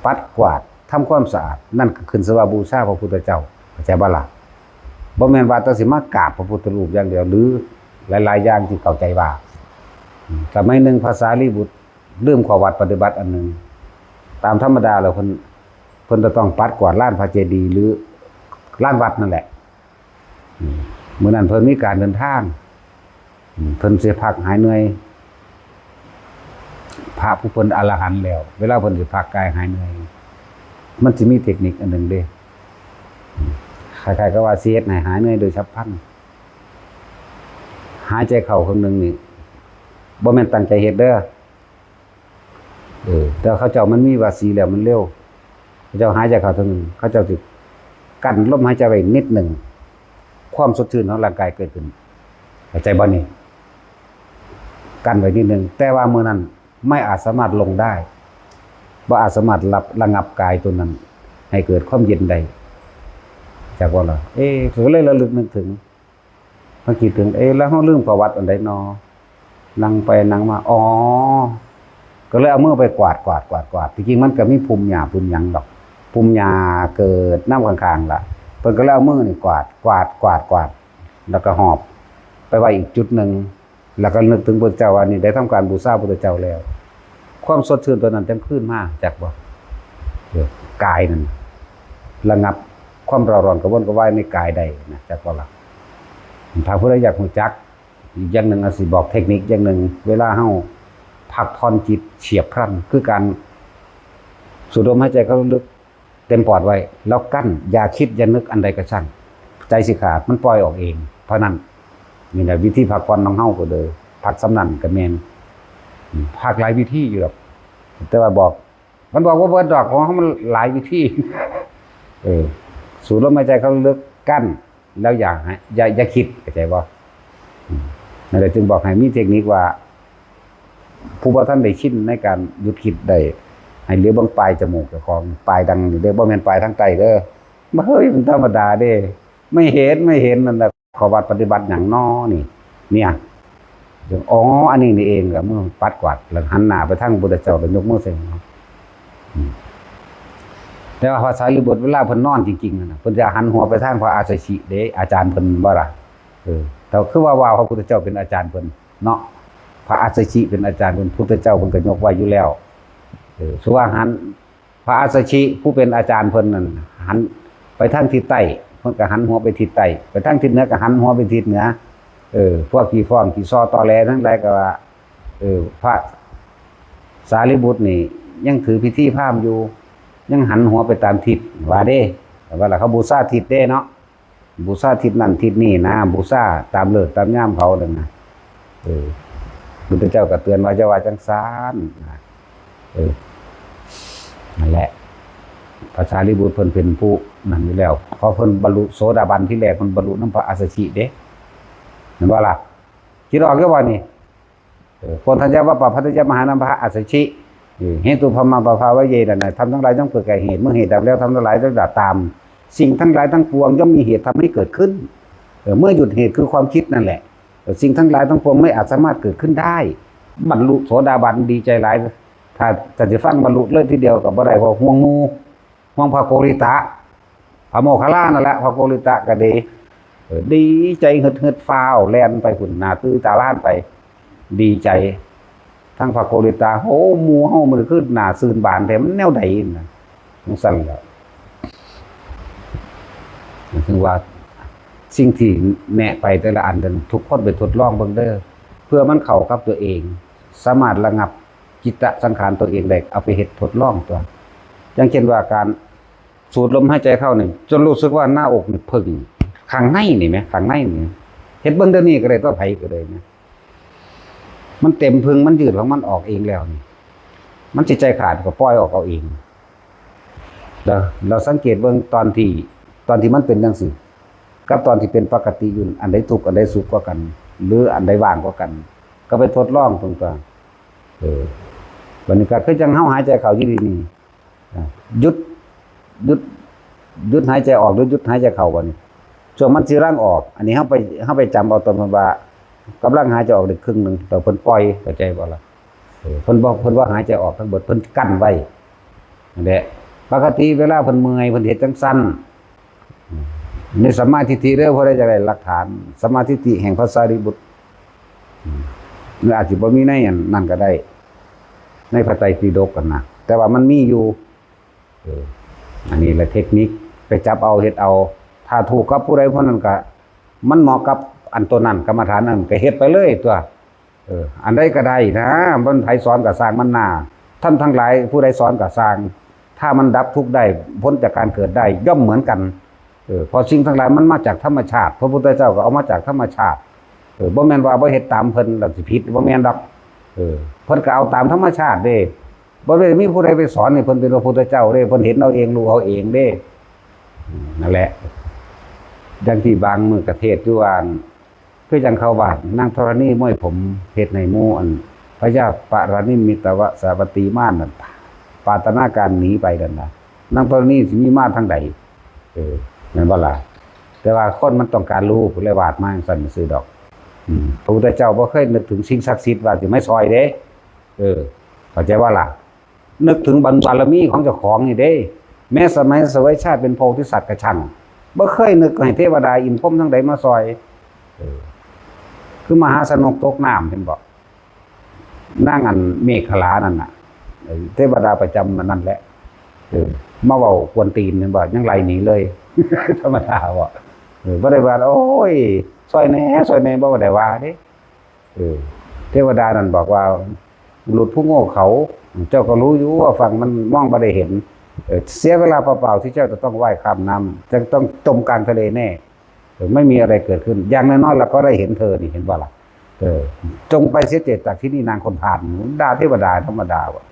ปัดกวาดทำความสะอาด นั่นก็ขึ้นชื่อว่าบูชาพระพุทธเจ้า เข้าใจบ่ล่ะ? บ่แม่นว่าแต่สิมากราบพระพุทธรูปอย่างเดียว หรือหลายๆอย่างที่เข้าใจว่า สมัยหนึ่งพระสารีบุตรลืมข้อวัดปฏิบัติอันหนึ่ง ตามธรรมดาแล้วเพิ่น เพิ่นจะต้องปัดกวาดลานพระเจดีย์หรือลานวัดนั่นแหละ อืม มื้อนั้นเพิ่นมีการเดินทาง อืม เพิ่นสิพักหายเหนื่อย พระผู้เพิ่นอรหันต์แล้ว เวลาเพิ่นสิพักกายหายเหนื่อย มันสิมีเทคนิคอันหนึ่งเด้ อืม คล้ายๆกับว่าสิเฮ็ดให้หายเหนื่อยโดยฉับพลัน หายใจเข้าครั้งหนึ่งนี่ บ่แม่นตั้งใจเฮ็ดเด้อ เออ แต่เขาเจ้ามันมีวาสีแล้วมันเร็ว เขาเจ้าหายใจเข้าเท่านึง เขาเจ้าสิกั้นลมหายใจไว้นิดหนึ่ง ความสดชื่นของร่างกายเกิดขึ้น เข้าใจบ่นี่? กั้นไว้นิดหนึ่ง แต่ว่ามื้อนั้นไม่อาจสามารถลงได้ บ่อาจสามารถระงับกายตัวนั้น ให้เกิดความเย็นได้ จักว่าล่ะ เอ๊ะ ก็เลยระลึกนึกถึง มาคิดถึง เอ๊ะ แล้วเฮาลืมข้อวัดอันใดน้อ นั่งไปนั่งมา อ๋อ ก็เลยเอามือไปกวาด กวาด กวาด กวาด ที่จริงมันก็มีพุ่มหญ้าพุ่มหยังดอก พุ่มหญ้าเกิดนำข้างๆล่ะ เพิ่นก็เลยเอามือนี่กวาด กวาด กวาด กวาด แล้วก็หอบไปไว้อีกจุดหนึ่ง แล้วก็นึกถึงพระเจ้าว่านี่ได้ทำการบูชาพระเจ้าแล้ว ความสดชื่นตัวนั้นจั่งคืนมา จักบ่? เออ กายนั่นระงับความเร่าร้อนกระวนกระวายในกายได้นะ จักบ่ล่ะ? ถ้าผู้ใดอยากรู้จัก อีกอย่างหนึ่ง อาจสิบอกเทคนิคอย่างหนึ่ง เวลาเฮาพักผ่อนจิตเฉียบพลัน คือการสูดลมหายใจเข้าลึกๆ เต็มปอดไว้ แล้วกั้น อย่าคิดอย่านึกอันใดก็ช่าง ใจสิขาด มันปล่อยออกเอง เท่านั้น นี่แหละวิธีพักผ่อนของเฮาก็เลย พักส่ำนั้นก็แม่น อืม พักหลายวิธีอยู่ดอก แต่ว่าบอก มันบอกว่าเบิดดอก ของเฮามันหลายวิธี เออ สูดลมหายใจเข้าลึก กั้น แล้วอย่าให้ อย่า อย่าคิด เข้าใจบ่? อืม นั่นแหละจึงบอกให้มีเทคนิคว่า ผู้บ่ทันได้ชินในการหยุดคิดได้ ให้เหลียวเบิ่งปลายจมูกเจ้าของ ปลายดังนี่เด้อ บ่แม่นปลายทางใต้เด้อ บ่ เฮ้ย มันธรรมดาเด้ ไม่เห็น ไม่เห็น นั่นแหละ ข้อวัดปฏิบัติหยังน้อนี่ เนี่ย อ๋อ อันนี้นี่เอง ก็มือปัดกวาด แล้วหันหน้าไปทางพุทธเจ้า แล้วยกมือใส่หัว อืม แต่ว่าพระสารีบุตรเวลาเพิ่นนอนจริงๆนั่นน่ะ เพิ่นจะหันหัวไปทางพระอัสสชิเด้ อาจารย์เพิ่นบ่ล่ะ? เออ แต่คือว่า ว่าพระพุทธเจ้าเป็นอาจารย์เพิ่นเนาะ พระอัสสชิเป็นอาจารย์เพิ่น พุทธเจ้าเพิ่นก็ยกไว้อยู่แล้ว เออ สมมุติว่าหัน พระอัสสชิผู้เป็นอาจารย์เพิ่นนั่น หันไปทางทิศใต้ เพิ่นก็หันหัวไปทิศใต้ ไปทางทิศเหนือก็หันหัวไปทิศเหนือ เออ พวกขี้ฟ้องขี้ซอตอแหลทั้งหลายก็ว่า เออ พระสารีบุตรนี่ยังถือพิธีพราหมณ์อยู่ ยังหันหัวไปตามทิศ ว่าเด้ แต่ว่าล่ะเขาบูชาทิศเด้เนาะ บูชาทิศนั่นทิศนี่นะ บูชาตามฤกษ์ตามยามเขานั่นนะ เออ พุทธเจ้าก็เตือนว่าอย่าว่าจังซั้นนะ เออ นั่นแหละ พระสารีบุตรเพิ่นเป็นผู้นั่นอยู่แล้ว พอเพิ่นบรรลุโสดาบันที่แรก เพิ่นบรรลุนำพระอัสสชิเด้ เห็นบ่ล่ะ? คิดออกหรือบ่นี่? เออ โพธัญญะวะปะภัตตยะมหานามพะอัสสชิ เออ เหตุพรหมปะภาวะเยนะนะ ธรรมทั้งหลายย่อมเกิดแก่เหตุ เมื่อเหตุดับแล้ว ธรรมทั้งหลายย่อมดับตาม สิ่งทั้งหลายทั้งปวงย่อมมีเหตุทำให้เกิดขึ้น เออ เมื่อหยุดเหตุคือความคิดนั่นแหละ เออ สิ่งทั้งหลายทั้งปวงไม่อาจสามารถเกิดขึ้นได้ บรรลุโสดาบันดีใจหลาย ถ้า ถ้าสิฟังบรรลุเลยทีเดียวก็บ่ได้ เพราะห่วงหมู่ ห่วงพระโกริตะ พระโมคคัลลานั่นแหละ พระโกริตะก็ดี เออ ดีใจหึดๆ ฟ้าวแล่นไปพุ้น หน้าตื่นตาลานไป ดีใจ ทั้งพระโกริตะ โอ้ หมู่เฮามันคือหน้าซื่นบานแท้ มันแนวใดนะ จังซั่นแหละ ถึงว่าสิ่งที่แนะไปแต่ละอันนั้น ทุกคนไปทดลองเบิ่งเด้อ เพื่อมันเข้ากับตัวเอง สามารถระงับจิตสังขารตัวเองได้ เอาไปเฮ็ดทดลองตัว อย่างเช่นว่าการสูดลมหายใจเข้านี่ จนรู้สึกว่าหน้าอกนี่เพิ่ง ข้างในนี่แหม ข้างในนี่ เฮ็ดเบิ่งเดี๋ยวนี้ก็ได้ ตัวไผก็ได้นะ มันเต็มเพิ่ง มันยืดของมันออกเองแล้วนี่ มันสิใจขาดก็ปล่อยออกเอาเอง แล้ว เราสังเกตเบิ่งตอนที่ ตอนที่มันเป็นจังซี่ กับตอนที่เป็นปกติอยู่ อันใดทุกข์ อันใดสุขกว่ากัน หรืออันใดว่างกว่ากัน ก็ไปทดลองเบิ่งตัว เออ บัดนี้ก็คือจังเฮาหายใจเข้าอยู่ดีนี่ อ่ะ หยุด หยุด หยุดหายใจออกหรือหยุดหายใจเข้าบัดนี้ ช่วงมันสิหลั่งออก อันนี้เฮาไป เฮาไปจำเอาตอนมันว่ากำลังหายใจออกได้ครึ่งหนึ่ง แต่เพิ่นปล่อย เข้าใจบ่ล่ะ? เออ เพิ่นบ่ เพิ่นบ่หายใจออกทั้งเบิด เพิ่นกั้นไว้ นั่นแหละ ปกติเวลาเพิ่นเมื่อยเพิ่นเฮ็ดจั่งซั่น นี่สัมมาทิฏฐิเด้อ ผู้ใดอยากได้หลักฐาน สัมมาทิฏฐิแห่งพระสารีบุตร หรืออาจสิบ่มีในอันนั้นก็ได้ ในพระไตรปิฎกกันนะ แต่ว่ามันมีอยู่ เออ อันนี้แหละเทคนิค ไปจับเอาเฮ็ดเอา ถ้าถูกกับผู้ใดผู้นั้นก็ มันเหมาะกับอันตัวนั้น กรรมฐานนั้นก็เฮ็ดไปเลยตัว เออ อันใดก็ได้นะ มันไผสอนก็ซ่างมันนา ท่านทั้งหลายผู้ใดสอนก็ซ่าง ถ้ามันดับทุกข์ได้ พ้นจากการเกิดได้ ย่อมเหมือนกัน เออ เพราะสิ่งทั้งหลายมันมาจากธรรมชาติ พระพุทธเจ้าก็เอามาจากธรรมชาติ เออ บ่แม่นว่าบ่เฮ็ดตามเพิ่นแล้วสิผิด บ่แม่นดอก เออ เพิ่นก็เอาตามธรรมชาติเด้ บ่ได้มีผู้ใดไปสอนให้เพิ่นเป็นพระพุทธเจ้าเด้ เพิ่นเห็นเอาเอง รู้เอาเองเด้ อืม นั่นแหละ ดังที่บางมื้อก็เทศน์อยู่ว่า คือจั่งเขาว่า นางธรณีม้วยผมเฮ็ดให้หมู่อัน พญาปารานิมิตวสาวัตถีมารนั่น ปรารถนาการหนีไปนั่นน่ะ นางธรณีสิมีมาทางใด เออ แม่นบ่ล่ะ แต่ว่าคนมันต้องการรู้ เพิ่นเลยวาดมาจั่งซั่นซื่อดอก อืม พระพุทธเจ้าบ่เคยนึกถึงสิ่งศักดิ์สิทธิ์ว่าสิมาซ่อยเด้ เออ เข้าใจบ่ล่ะ นึกถึงบุญบารมีของเจ้าของนี่เด้ แม้สมัยเสวยชาติเป็นโพธิสัตว์ก็ช่าง บ่เคยนึกให้เทวดาอินทร์พรหมทั้งใดมาซ่อย เออ คือมหาสนกตกน้ำเห็นบ่ นางอันเมขลานั่นน่ะ เออ เทวดาประจำมันนั่นแหละ เออ มาเว้ากวนตีนเห็นบ่ ยังไล่หนีเลย ธรรมดาบ่ เออ บ่ได้ว่า โอ้ย ซ่อยแหน่ ซ่อยแหน่ บ่ได้ว่าเด้ เออ เทวดานั่นบอกว่า บุรุษผู้โง่เขลา เจ้าก็รู้อยู่ว่าฝั่งมันมองบ่ได้เห็น เออ เสียเวลาเปล่าๆที่เจ้าจะต้องว่ายข้ามน้ำ จะต้องจมกลางทะเลแน่ เออ ไม่มีอะไรเกิดขึ้น อย่างน้อยๆเราก็ได้เห็นเธอนี่ เห็นบ่ล่ะ เออ จงไปเสียเถิดจากที่นี่นางคนพาล ด่าเทวดาธรรมดาว่ะ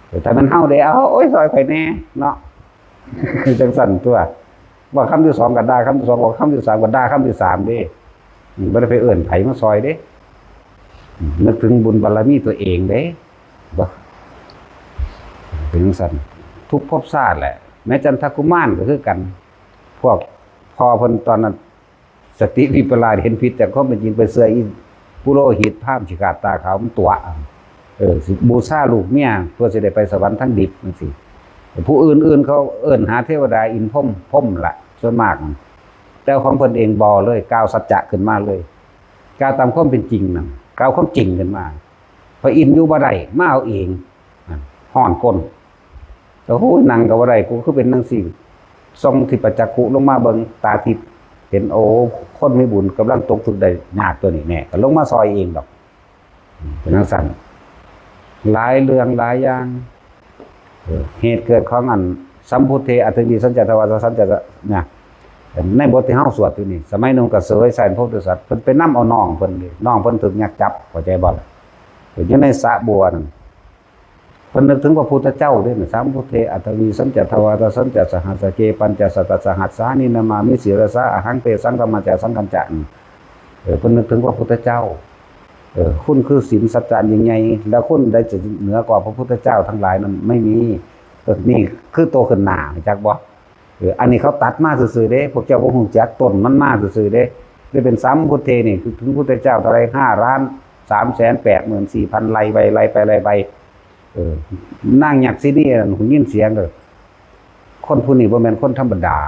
เออ ถ้ามันเฮาได้ เอา โอ้ย ซ่อยข่อยแหน่ เนาะ จั่งซั่นตัว ว่าคำที่สองก็ด่าคำที่สอง ว่าคำที่สามก็ด่าคำที่สามเด้ อืม บ่ได้ไปเอิ้นไผมาซ่อยเด้ อืม นึกถึงบุญบารมีตัวเองเด้ บ่ เป็นจั่งซั่น ทุกภพชาติแหละ แม้จันทกุมารก็คือกัน พวกพ่อเพิ่นตอนนั้น สติวิปลาสเห็นผิดจากความเป็นจริง ไปเชื่ออีปุโรหิตพราหมณ์ขี้ข้าตาขาวมันตั๋ว เออ สิบูชาลูกเมียเพื่อสิได้ไปสวรรค์ทางดิบจั่งซี้ ผู้อื่นๆเขาเอิ้นหาเทวดาอินทร์พรหม พรหมละส่วนมาก แต่ของเพิ่นเองบ่เลย กล่าวสัจจะขึ้นมาเลย กล่าวตามความเป็นจริงนั่น กล่าวความจริงขึ้นมา พระอินทร์อยู่บ่ได้ มาเอาเอง ฮ้อนก้น โอ้ย นั่งก็บ่ได้ กูคือเป็นจั่งซี้ ส่องทิพจักขุลงมาเบิ่ง ตาทิพย์ เห็น โอ้ คนมีบุญกำลังตกทุกข์ได้ยากตัวนี้แน่ ก็ลงมาซ่อยเองดอก เป็นจั่งซั่น หลายเรื่องหลายอย่าง เออ เหตุเกิดของอัน สัมพุทเท อัตถวี สัญจทวาสา สัญจท นะ ในบทที่เฮาสวดอยู่นี่ สมัยหนึ่งก็เสวยไส้พระโพธิสัตว์ เพิ่นไปนำเอาน้องเพิ่นนี่ น้องเพิ่นถูกยักษ์จับ เข้าใจบ่ล่ะ เพิ่นอยู่ในสระบัวนั่น เพิ่นนึกถึงพระพุทธเจ้าเด้อ สัมพุทเท อัตถวี สัญจทวาสา สัญจสหัสสะ เก ปัญจสัตสหัสสานิ นะมามิ ศิรสา อะหัง เต สัง ฆามา จะ สัง ฆัญจะ เออ เพิ่นนึกถึงพระพุทธเจ้า เออ คุณคือศีลสัจจะยิ่งใหญ่ แล้วคุณใดจะเหนือกว่าพระพุทธเจ้าทั้งหลายนั้นไม่มี เออ นี่คือโตขึ้นหน้า จักบ่ เออ อันนี้เขาตัดมาซื่อๆเด้ พวกเจ้าบ่ฮู้จักต้นมันมาซื่อๆเด้ ได้เป็นสัมพุทเทนี่ คือถึงพุทธเจ้าเท่าไหร่ ห้าล้านสามแสนแปดหมื่นสี่พัน ไล่ไป ไล่ไป ไล่ไป เออ นางยักษินีนั่น หูยินเสียง เออ คนผู้นี้บ่แม่นคนธรรมดา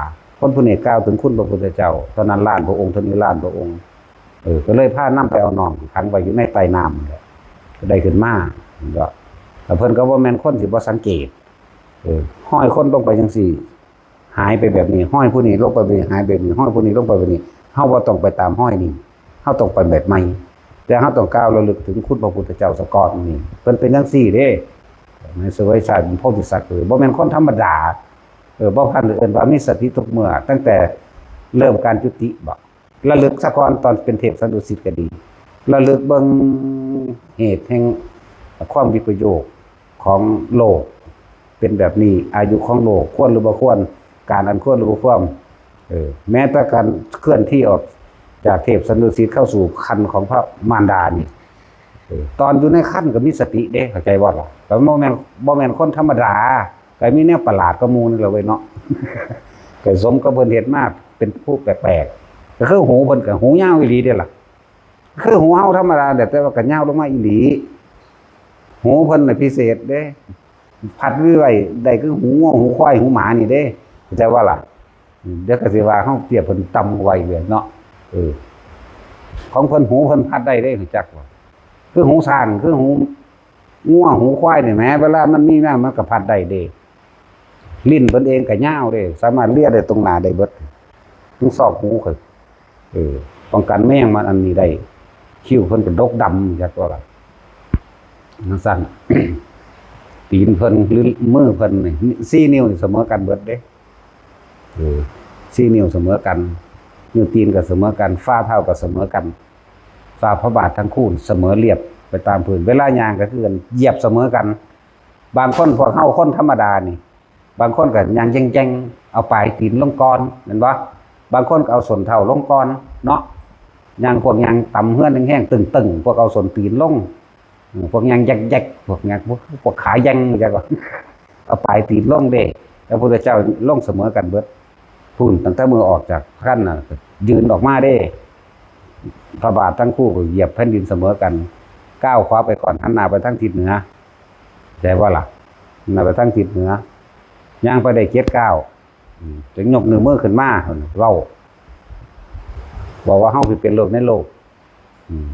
คนผู้นี้กล่าวถึงคุณพระพุทธเจ้า เท่านั้นล้านพระองค์ เท่านี้ล้านพระองค์ เออ ก็เลยพานำไปเอาน้องขังไว้อยู่ในใต้น้ำนั่นแหละ ก็ได้ขึ้นมา ก็ แต่เพิ่นก็บ่แม่นคนสิบ่สังเกต เออ ห้อยคนลงไปจั่งซี้ หายไปแบบนี้ ห้อยผู้นี้ลงไปแบบนี้ หายแบบนี้ ห้อยผู้นี้ลงไปแบบนี้ เฮาบ่ต้องไปตามห้อยนี่ เฮาต้องไปแบบใหม่ แต่เฮาต้องกล่าวระลึกถึงคุณพระพุทธเจ้าซะก่อนนี่ เพิ่นเป็นจั่งซี้เด้ ในเสวยชาติเป็นโพธิสัตว์ เออ บ่แม่นคนธรรมดา เออ บ่พันเอิ้นว่ามีสติทุกเมื่อ ตั้งแต่เริ่มการจุติบ่ ระลึกซะก่อน ตอนเป็นเทพสันตุสิตก็ดี ระลึกเบิ่งเหตุแห่งความวิปโยคของโลก เป็นแบบนี้ อายุของโลก ควรหรือบ่ควร การอันควรหรือบ่ควร เออ แม้แต่การเคลื่อนที่ออกจากเทพสันตุสิตเข้าสู่ครรภ์ของพระมารดานี่ เออ ตอนอยู่ในครรภ์ก็มีสติเด้ เข้าใจบ่ล่ะ ก็บ่แม่น บ่แม่นคนธรรมดา ก็มีแนวประหลาดกว่าหมู่นี่แหละเว้ยเนาะ ก็สมกับเพิ่นเฮ็ดมาเป็นผู้แปลกๆ ก็คือหูเพิ่นก็หูยาวอีหลีเด้ล่ะ คือหูเฮาธรรมดาแหละ แต่ว่าก็ยาวลงมาอีหลี หูเพิ่นน่ะพิเศษเด้ พัดไว้ไว้ได้คือหูงัวหูควายหูหมานี่เด้ เข้าใจว่าล่ะ เดี๋ยวก็สิว่าเฮาเปรียบเพิ่นต่ำกว่าอีกเลยเนาะ เออ ของเพิ่นหูเพิ่นพัดได้เด้ รู้จักบ่ คือหูช้าง คือหูงัวหูควายนี่แหม เวลามันมีมามันก็พัดได้เด้ ลิ้นเพิ่นเองก็ยาวเด้ สามารถเลียได้ตรงหน้าได้เบิด ถึงซอกหูเพิ่น เออ ป้องกันแมงมันอันนี้ได้ คิ้วเพิ่นก็ดกดำ จักว่าล่ะ จั่งซั้น ตีนเพิ่นหรือมือเพิ่นนี่ สี่ นิ้วนี่เสมอกันเบิดเด้ เออ สี่ นิ้วเสมอกัน นิ้วตีนก็เสมอกัน ฝ่าเท้าก็เสมอกัน ฝ่าพระบาททั้งคู่เสมอเรียบไปตามพื้น เวลาย่างก็คือกัน เหยียบเสมอกัน บางคนพวกเฮาคนธรรมดานี่ บางคนก็ย่างแจ้งๆ เอาปลายตีนลงก่อน แม่นบ่ บางคนก็เอาส้นเท้าลงก่อนเนาะ ย่างพวกย่างตำเฮือนแฮงๆ ตึงๆ พวกเอาส้นตีนลง อืม พวกย่างแยกๆ พวกย่าง พวก พวกขาแยง จั่งว่า เอาปลายตีนลงเด้ แล้วพระพุทธเจ้าลงเสมอกันเบิด พู้น ตั้งแต่มื้อออกจากคันน่ะ ยืนออกมาเด้ พระบาททั้งคู่ก็เหยียบแผ่นดินเสมอกัน ก้าวขวาไปก่อน หันหน้าไปทางทิศเหนือ เข้าใจบ่ล่ะ หันหน้าไปทางทิศเหนือ ย่างไปได้เจ็ดก้าว อืม จึงยกนิ้วมือขึ้นมา เว้า บอกว่าเฮาสิเป็นโลกในโลก อืม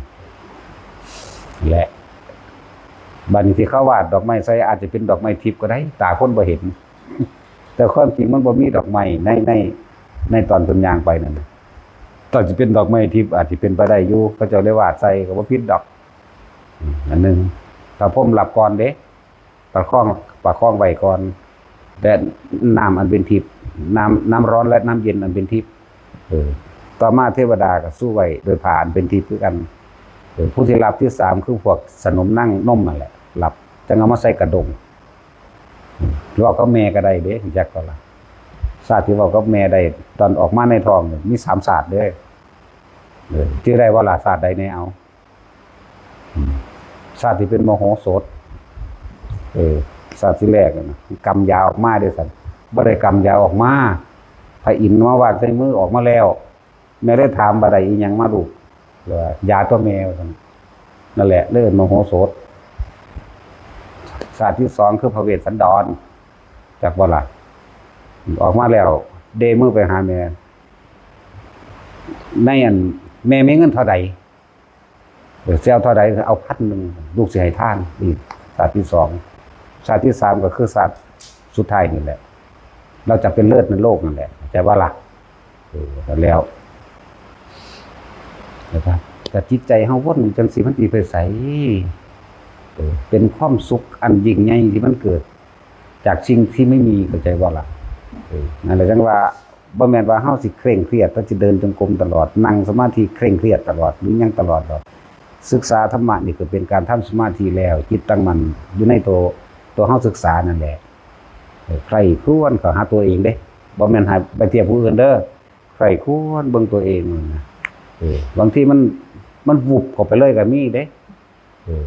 และ บัดนี้ที่เขาวาดดอกไม้ใส่อาจจะเป็นดอกไม้ทิพย์ก็ได้ ตาคนบ่เห็น แต่ความจริงมันบ่มีดอกไม้ใน ใน ในตอนเพิ่นย่างไปนั่นน่ะ ตอนสิเป็นดอกไม้ทิพย์อาจสิเป็นไปได้อยู่ เขาเจ้าได้วาดใส่ก็บ่ผิดดอก อืม อันหนึ่ง พระพรหมหลับก่อนเด้ ประคอง ประคองไว้ก่อน และน้ำอันเป็นทิพย์ น้ำ น้ำร้อนและน้ำเย็นอันเป็นทิพย์ เออ ต่อมาเทวดาก็สู้ไว้โดยผ้าอันเป็นทิพย์คือกัน เออ ผู้ที่หลับที่สามคือพวกสนมนางนมนั่นแหละ หลับ จั่งเอามาใส่กระด้ง อืม เว้ากับแม่ก็ได้เด้ จักก็ล่ะ ชาติที่เว้ากับแม่ได้ ตอนออกมาในท้องเนี่ย มีสามชาติเด้ เออ ชื่อได้ว่าล่ะ ชาติใดแน่เอา อืม ชาติที่เป็นมโหสถ เออ ชาติที่แรกน่ะนะ กำยาออกมาเด้อสัน บ่ได้กำยาออกมา พระอินทร์มาวางใส่มือออกมาแล้ว แม่ได้ถามว่าได้อีหยังมาลูก ว่ายาตัวแม่ว่าซั่น นั่นแหละ เลยเอิ้นมโหสถ ชาติที่สองคือพระเวสสันดร จักบ่ล่ะ ออกมาแล้ว เดมือไปหาแม่ ในอัน แม่มีเงินเท่าใด เออ สิเอาเท่าใด เอาพันหนึ่ง ลูกสิให้ทาน อีก ชาติที่สอง ชาติที่สามก็คือชาติสุดท้ายนี่แหละ เราจะเป็นเลิศในโลกนั่นแหละ เข้าใจบ่ล่ะ เออ แล้ว นะครับ แต่จิตใจเฮาวนอยู่จั่งซี้ มันสิไปไส เออ เป็นความสุขอันยิ่งใหญ่ที่มันเกิดจากสิ่งที่ไม่มี เข้าใจบ่ล่ะ เออ นั่นแหละจั่งว่า บ่แม่นว่าเฮาสิเคร่งเครียด เฮาสิเดินจงกรมตลอด นั่งสมาธิเคร่งเครียดตลอด หรือหยังตลอดดอก ศึกษาธรรมะนี่ก็เป็นการทำสมาธิแล้ว จิตตั้งมั่นอยู่ในตัว ตัวเฮาศึกษานั่นแหละ เออ ใคร่ครวญเข้าหาตัวเองเด้ บ่แม่นให้ไปเทียบผู้อื่นเด้อ ใคร่ครวญเบิ่งตัวเองนั่นนะ เออ บางทีมัน มันวุบเข้าไปเลยก็มีเด้ เออ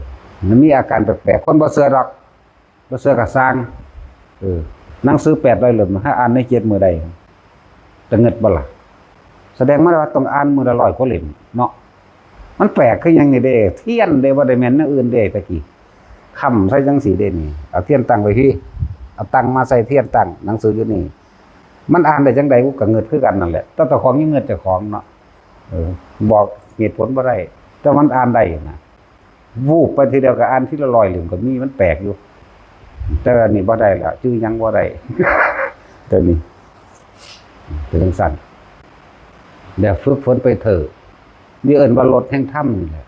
มันมีอาการแปลกๆ คนบ่เชื่อดอก บ่เชื่อก็ซ่าง เออ หนังสือแปดร้อยเล่ม ให้อ่านในเจ็ดมื้อใด จะเงิดบ่ล่ะ แสดงมาว่าต้องอ่านมื้อละร้อยกว่าเล่มเนาะ มันแปลกคือหยังนี่เด้ เทียนเด้ บ่ได้แม่นแนวอื่นเด้ ตะกี้ ค้ำใส่จั่งซี้เด้นี่ เอาเทียนตั้งไว้พี้ เอาตั้งมาใส่เทียนตั้ง หนังสืออยู่นี่ มันอ่านได้จั่งใด กูก็เงิดคือกันนั่นแหละ แต่เจ้าของยังเงิดเจ้าของเนาะ เออ บอกเหตุผลบ่ได้ แต่มันอ่านได้นะ วูบไปทีเดียวก็อ่านทีละร้อยเล่มก็มี มันแปลกอยู่ แต่อันนี้บ่ได้แล้ว ชื่อหยังบ่ได้ ตัวนี้ เป็นจั่งซั่น แล้วฝึกฝนไปเถอะ นี่เอิ้นว่ารถแห่งธรรมนี่แหละ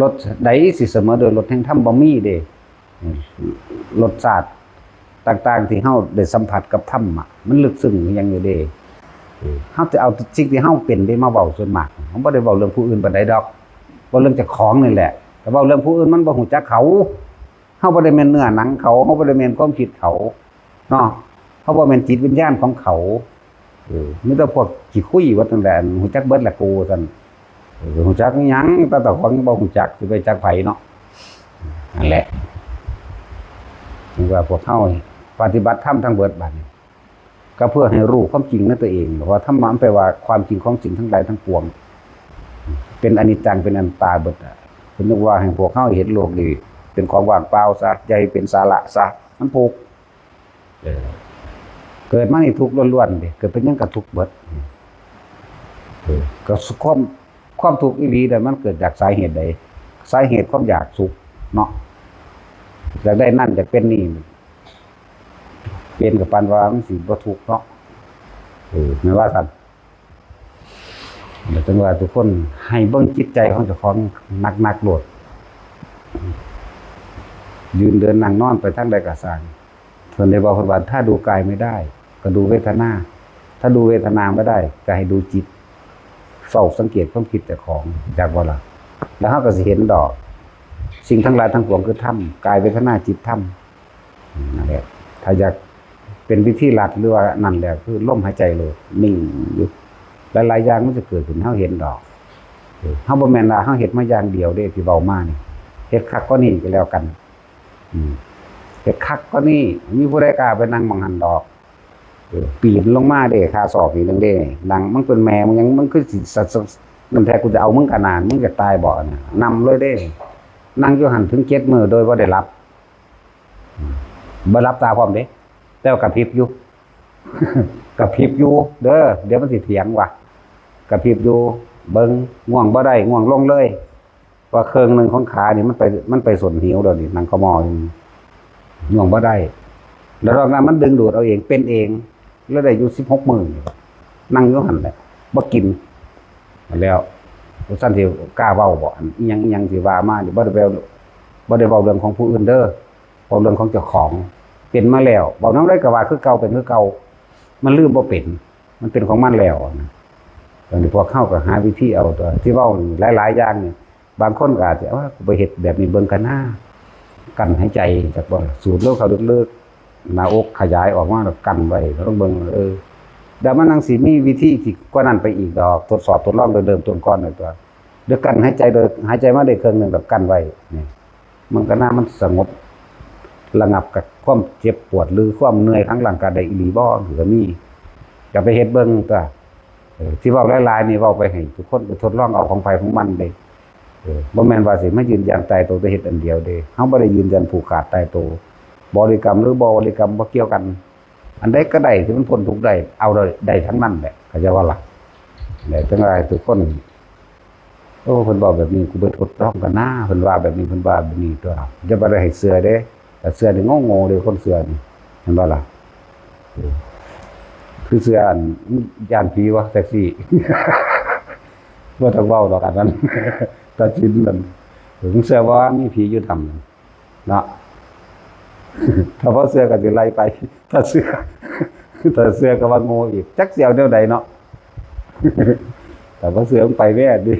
รถใดสิเสมอโดยรถแห่งธรรมบ่มีเด้ รสชาติต่างๆที่เฮาได้สัมผัสกับธรรมะ มันลึกซึ้งคือหยังอยู่เด้ เออ เฮาจะเอาสิ่งที่เฮาเป็นได้มาเว้าส่วนมาก เฮาบ่ได้เว้าเรื่องผู้อื่นปานใดดอก เว้าเรื่องเจ้าของนี่แหละ แต่เว้าเรื่องผู้อื่นมันบ่ฮู้จักเขา เฮาบ่ได้แม่นเนื้อหนังเขา เฮาบ่ได้แม่นความคิดเขา เนาะ เฮาบ่แม่นจิตวิญญาณของเขา เออ มีแต่พวกขี้คุยว่าตั้งแต่ฮู้จักเบิดละกูซั่น เออ ฮู้จักอิหยัง แต่เจ้าของยังบ่ฮู้จัก สิไปจักไผเนาะ นั่นแหละ นี่ว่าพวกเฮาปฏิบัติธรรมทั้งเบิดบัดนี้ ก็เพื่อให้รู้ความจริงในตัวเอง เพราะว่าธรรมะมันแปลว่าความจริงของสิ่งทั้งหลายทั้งปวง เป็นอนิจจัง เป็นอนัตตาเบิดอะ เพิ่นนึกว่าให้พวกเฮาเห็นโลกนี้เป็นของว่างเปล่าซะ อย่าให้เป็นสาระซะ มันถูก เออ เกิดมานี่ทุกข์ล้วนๆเด้ เกิดเป็นหยังก็ทุกข์เบิด เออ ก็ความ ความทุกข์อีหลีนั่นมันเกิดจากสาเหตุใด สาเหตุความอยากสุขเนาะ อยากได้นั่น อยากเป็นนี่ เป็นกับปานว่ามันสิบ่ทุกข์เนาะ เออ แม่นว่าซั่น แล้วจั่งว่าทุกคนให้เบิ่งจิตใจของเจ้าของหนักๆโลด ยืนเดินนั่งนอนไปทางใดก็ซ่าง เพิ่นได้บอกเพิ่นว่า ถ้าดูกายไม่ได้ ก็ดูเวทนา ถ้าดูเวทนาไม่ได้ ก็ให้ดูจิต เฝ้าสังเกตความคิดเจ้าของ จักบ่ล่ะ แล้วเฮาก็สิเห็นดอก สิ่งทั้งหลายทั้งปวงคือธรรม กายเวทนาจิตธรรม นั่นแหละ ถ้าอยากเป็นวิธีลัดหรือว่านั่นแหละ คือลมหายใจโลด นิ่งอยู่ หลายๆอย่างมันจะเกิดขึ้น เฮาเห็นดอก เออ เฮาบ่แม่นว่าเฮาเฮ็ดมาอย่างเดียวเด้ ที่เว้ามานี่ เฮ็ดคักกว่านี้ก็แล้วกัน อืม เฮ็ดคักกว่านี้ มีผู้ใดกล้าไปนั่งหม่องหั่นดอก เออ ปีนลงมาเด้ ค่าสอบนี่หนึ่งเด้ นั่ง มึงเป็นแม่ มึงยัง มึงคือสิ ส- ส- นั่นแท้ กูจะเอามึงขนาด มึงจะตายบ่เนี่ย นำเลยเด้ นั่งอยู่หั่นถึงเจ็ดมื้อโดยบ่ได้หลับ บ่หลับตาพร้อมเด้ แต่ว่ากระพริบอยู่ กระพริบอยู่เด้อ เดี๋ยวมันสิเถียงว่ะ กระพริบอยู่ เบิ่ง ง่วงบ่ได้ ง่วงลงเลย ว่าเครื่องหนึ่งของขานี่มันไป มันไปส้นหิวแล้วนี่ นั่งขมออยู่ ง่วงบ่ได้ แล้วนอกนั้นมันดึงดูดเอาเอง เป็นเอง แล้วได้อยู่สิบหกมื้อ นั่งอยู่หั่นแหละ บ่กิน แล้ว ซั่นสิกล้าเว้าบ่ อันอิหยังอิหยังที่ว่ามานี่ บ่ได้เว้า บ่ได้เว้าเรื่องของผู้อื่นเด้อ เว้าเรื่องของเจ้าของ เป็นมาแล้ว เว้านำใดก็ว่าคือเก่า เป็นคือเก่า มันลืมบ่เป็น มันเป็นของมันแล้วนะ ตอนนี้พวกเฮาก็หาวิธีเอาตัว ที่เว้าหลายๆอย่างนี่ บางคนก็อาจจะ "เอ้า กูไปเฮ็ดแบบนี้เบิ่งกันนะ กั้นหายใจ จักบ่ สูดลมเข้าลึกๆ หน้าอกขยายออกมาแล้วกั้นไว้ ลองเบิ่ง เออ แล้วมันจั่งสิมีวิธีที่กว่านั้นไปอีกดอก ทดสอบทดลองโดยเริ่มต้นก่อนนั่นตัว เดี๋ยวกั้นหายใจโดย หายใจมาได้ครึ่งหนึ่งแล้วกั้นไว้ นี่ มันก็น่า มันสงบระงับกับความเจ็บปวดหรือความเหนื่อยทางร่างกายได้อีหลีบ่ หรือมี ก็ไปเฮ็ดเบิ่งตัว เออ ที่เว้าหลายๆนี่เว้าไปให้ทุกคนไปทดลองเอาของไผของมันเด้ เออ บ่แม่นว่าสิมายืนยันตายตัวแต่เฮ็ดอันเดียวเด้ เฮาบ่ได้ยืนยันผูกขาดตายตัว บริกรรมหรือบ่บริกรรมบ่เกี่ยวกัน อันใดก็ได้ที่มันพ้นทุกข์ได้ เอาได้ ได้ทั้งนั้นแหละ เข้าใจบ่ล่ะ แต่จั่งว่าทุกคน โอ้ เพิ่นเว้าแบบนี้ กูไปทดลองกันนะ เพิ่นว่าแบบนี้ เพิ่นว่าแบบนี้ตัว อย่าไปให้เชื่อเด้ ถ้าเชื่อนี่โง่ๆเด้ คนเชื่อนี่ เห็นบ่ล่ะ คือเชื่ออัน ย้านผีวะ แท็กซี่ บ่ต้องเว้าดอกอันนั้น ตัดสินนั่น มึงเชื่อบ่ว่ามีผีอยู่ถ้ำนั่น เนาะ ถ้าบ่เชื่อก็สิไล่ไป ถ้าเชื่อ ถ้าเชื่อก็ว่าโง่อีก จักสิเอาแนวใดเนาะ ถ้าบ่เชื่อมึงไปแว่ดิ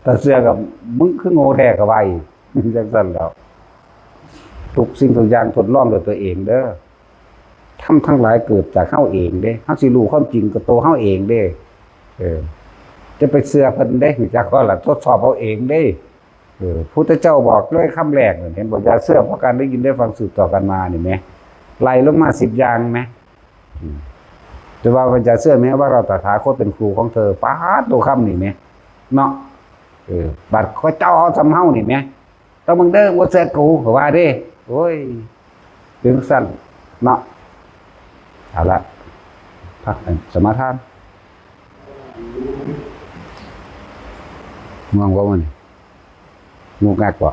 ถ้าเชื่อก็มึงคือโง่แท้ก็ว่าอีก จั่งซั่นแหล้ว ทุกสิ่งทุกอย่างทดลองด้วยตัวเองเด้อ ธรรมทั้งหลายเกิดจากเฮาเองเด้ เฮาสิรู้ความจริงกับตัวเฮาเองเด้ เออ จะไปเชื่อเพิ่นเด้ จักว่าล่ะ ทดสอบเอาเองเด้ เออ พุทธเจ้าบอกเลยคำแรกนั่น เห็นบ่ อย่าเชื่อเพราะการได้ยินได้ฟังสืบต่อกันมานี่แหม ไล่ลงมาสิบอย่างแหม อืม แต่ว่ามันจะเชื่อไหมว่าเราตถาคตเป็นครูของเธอ ป๊าด ตัวคำนี่แหม เนาะ เออ บัดข้อยเจ้าเอาสำเฮานี่แหม ต้องมึงเด้อ บ่เชื่อกู ว่าเด้ โอ้ย ถึงสั้น เนาะ เอาละ พักกัน สมาทาน ง่วงบ่มื้อนี้ งุกงักบ่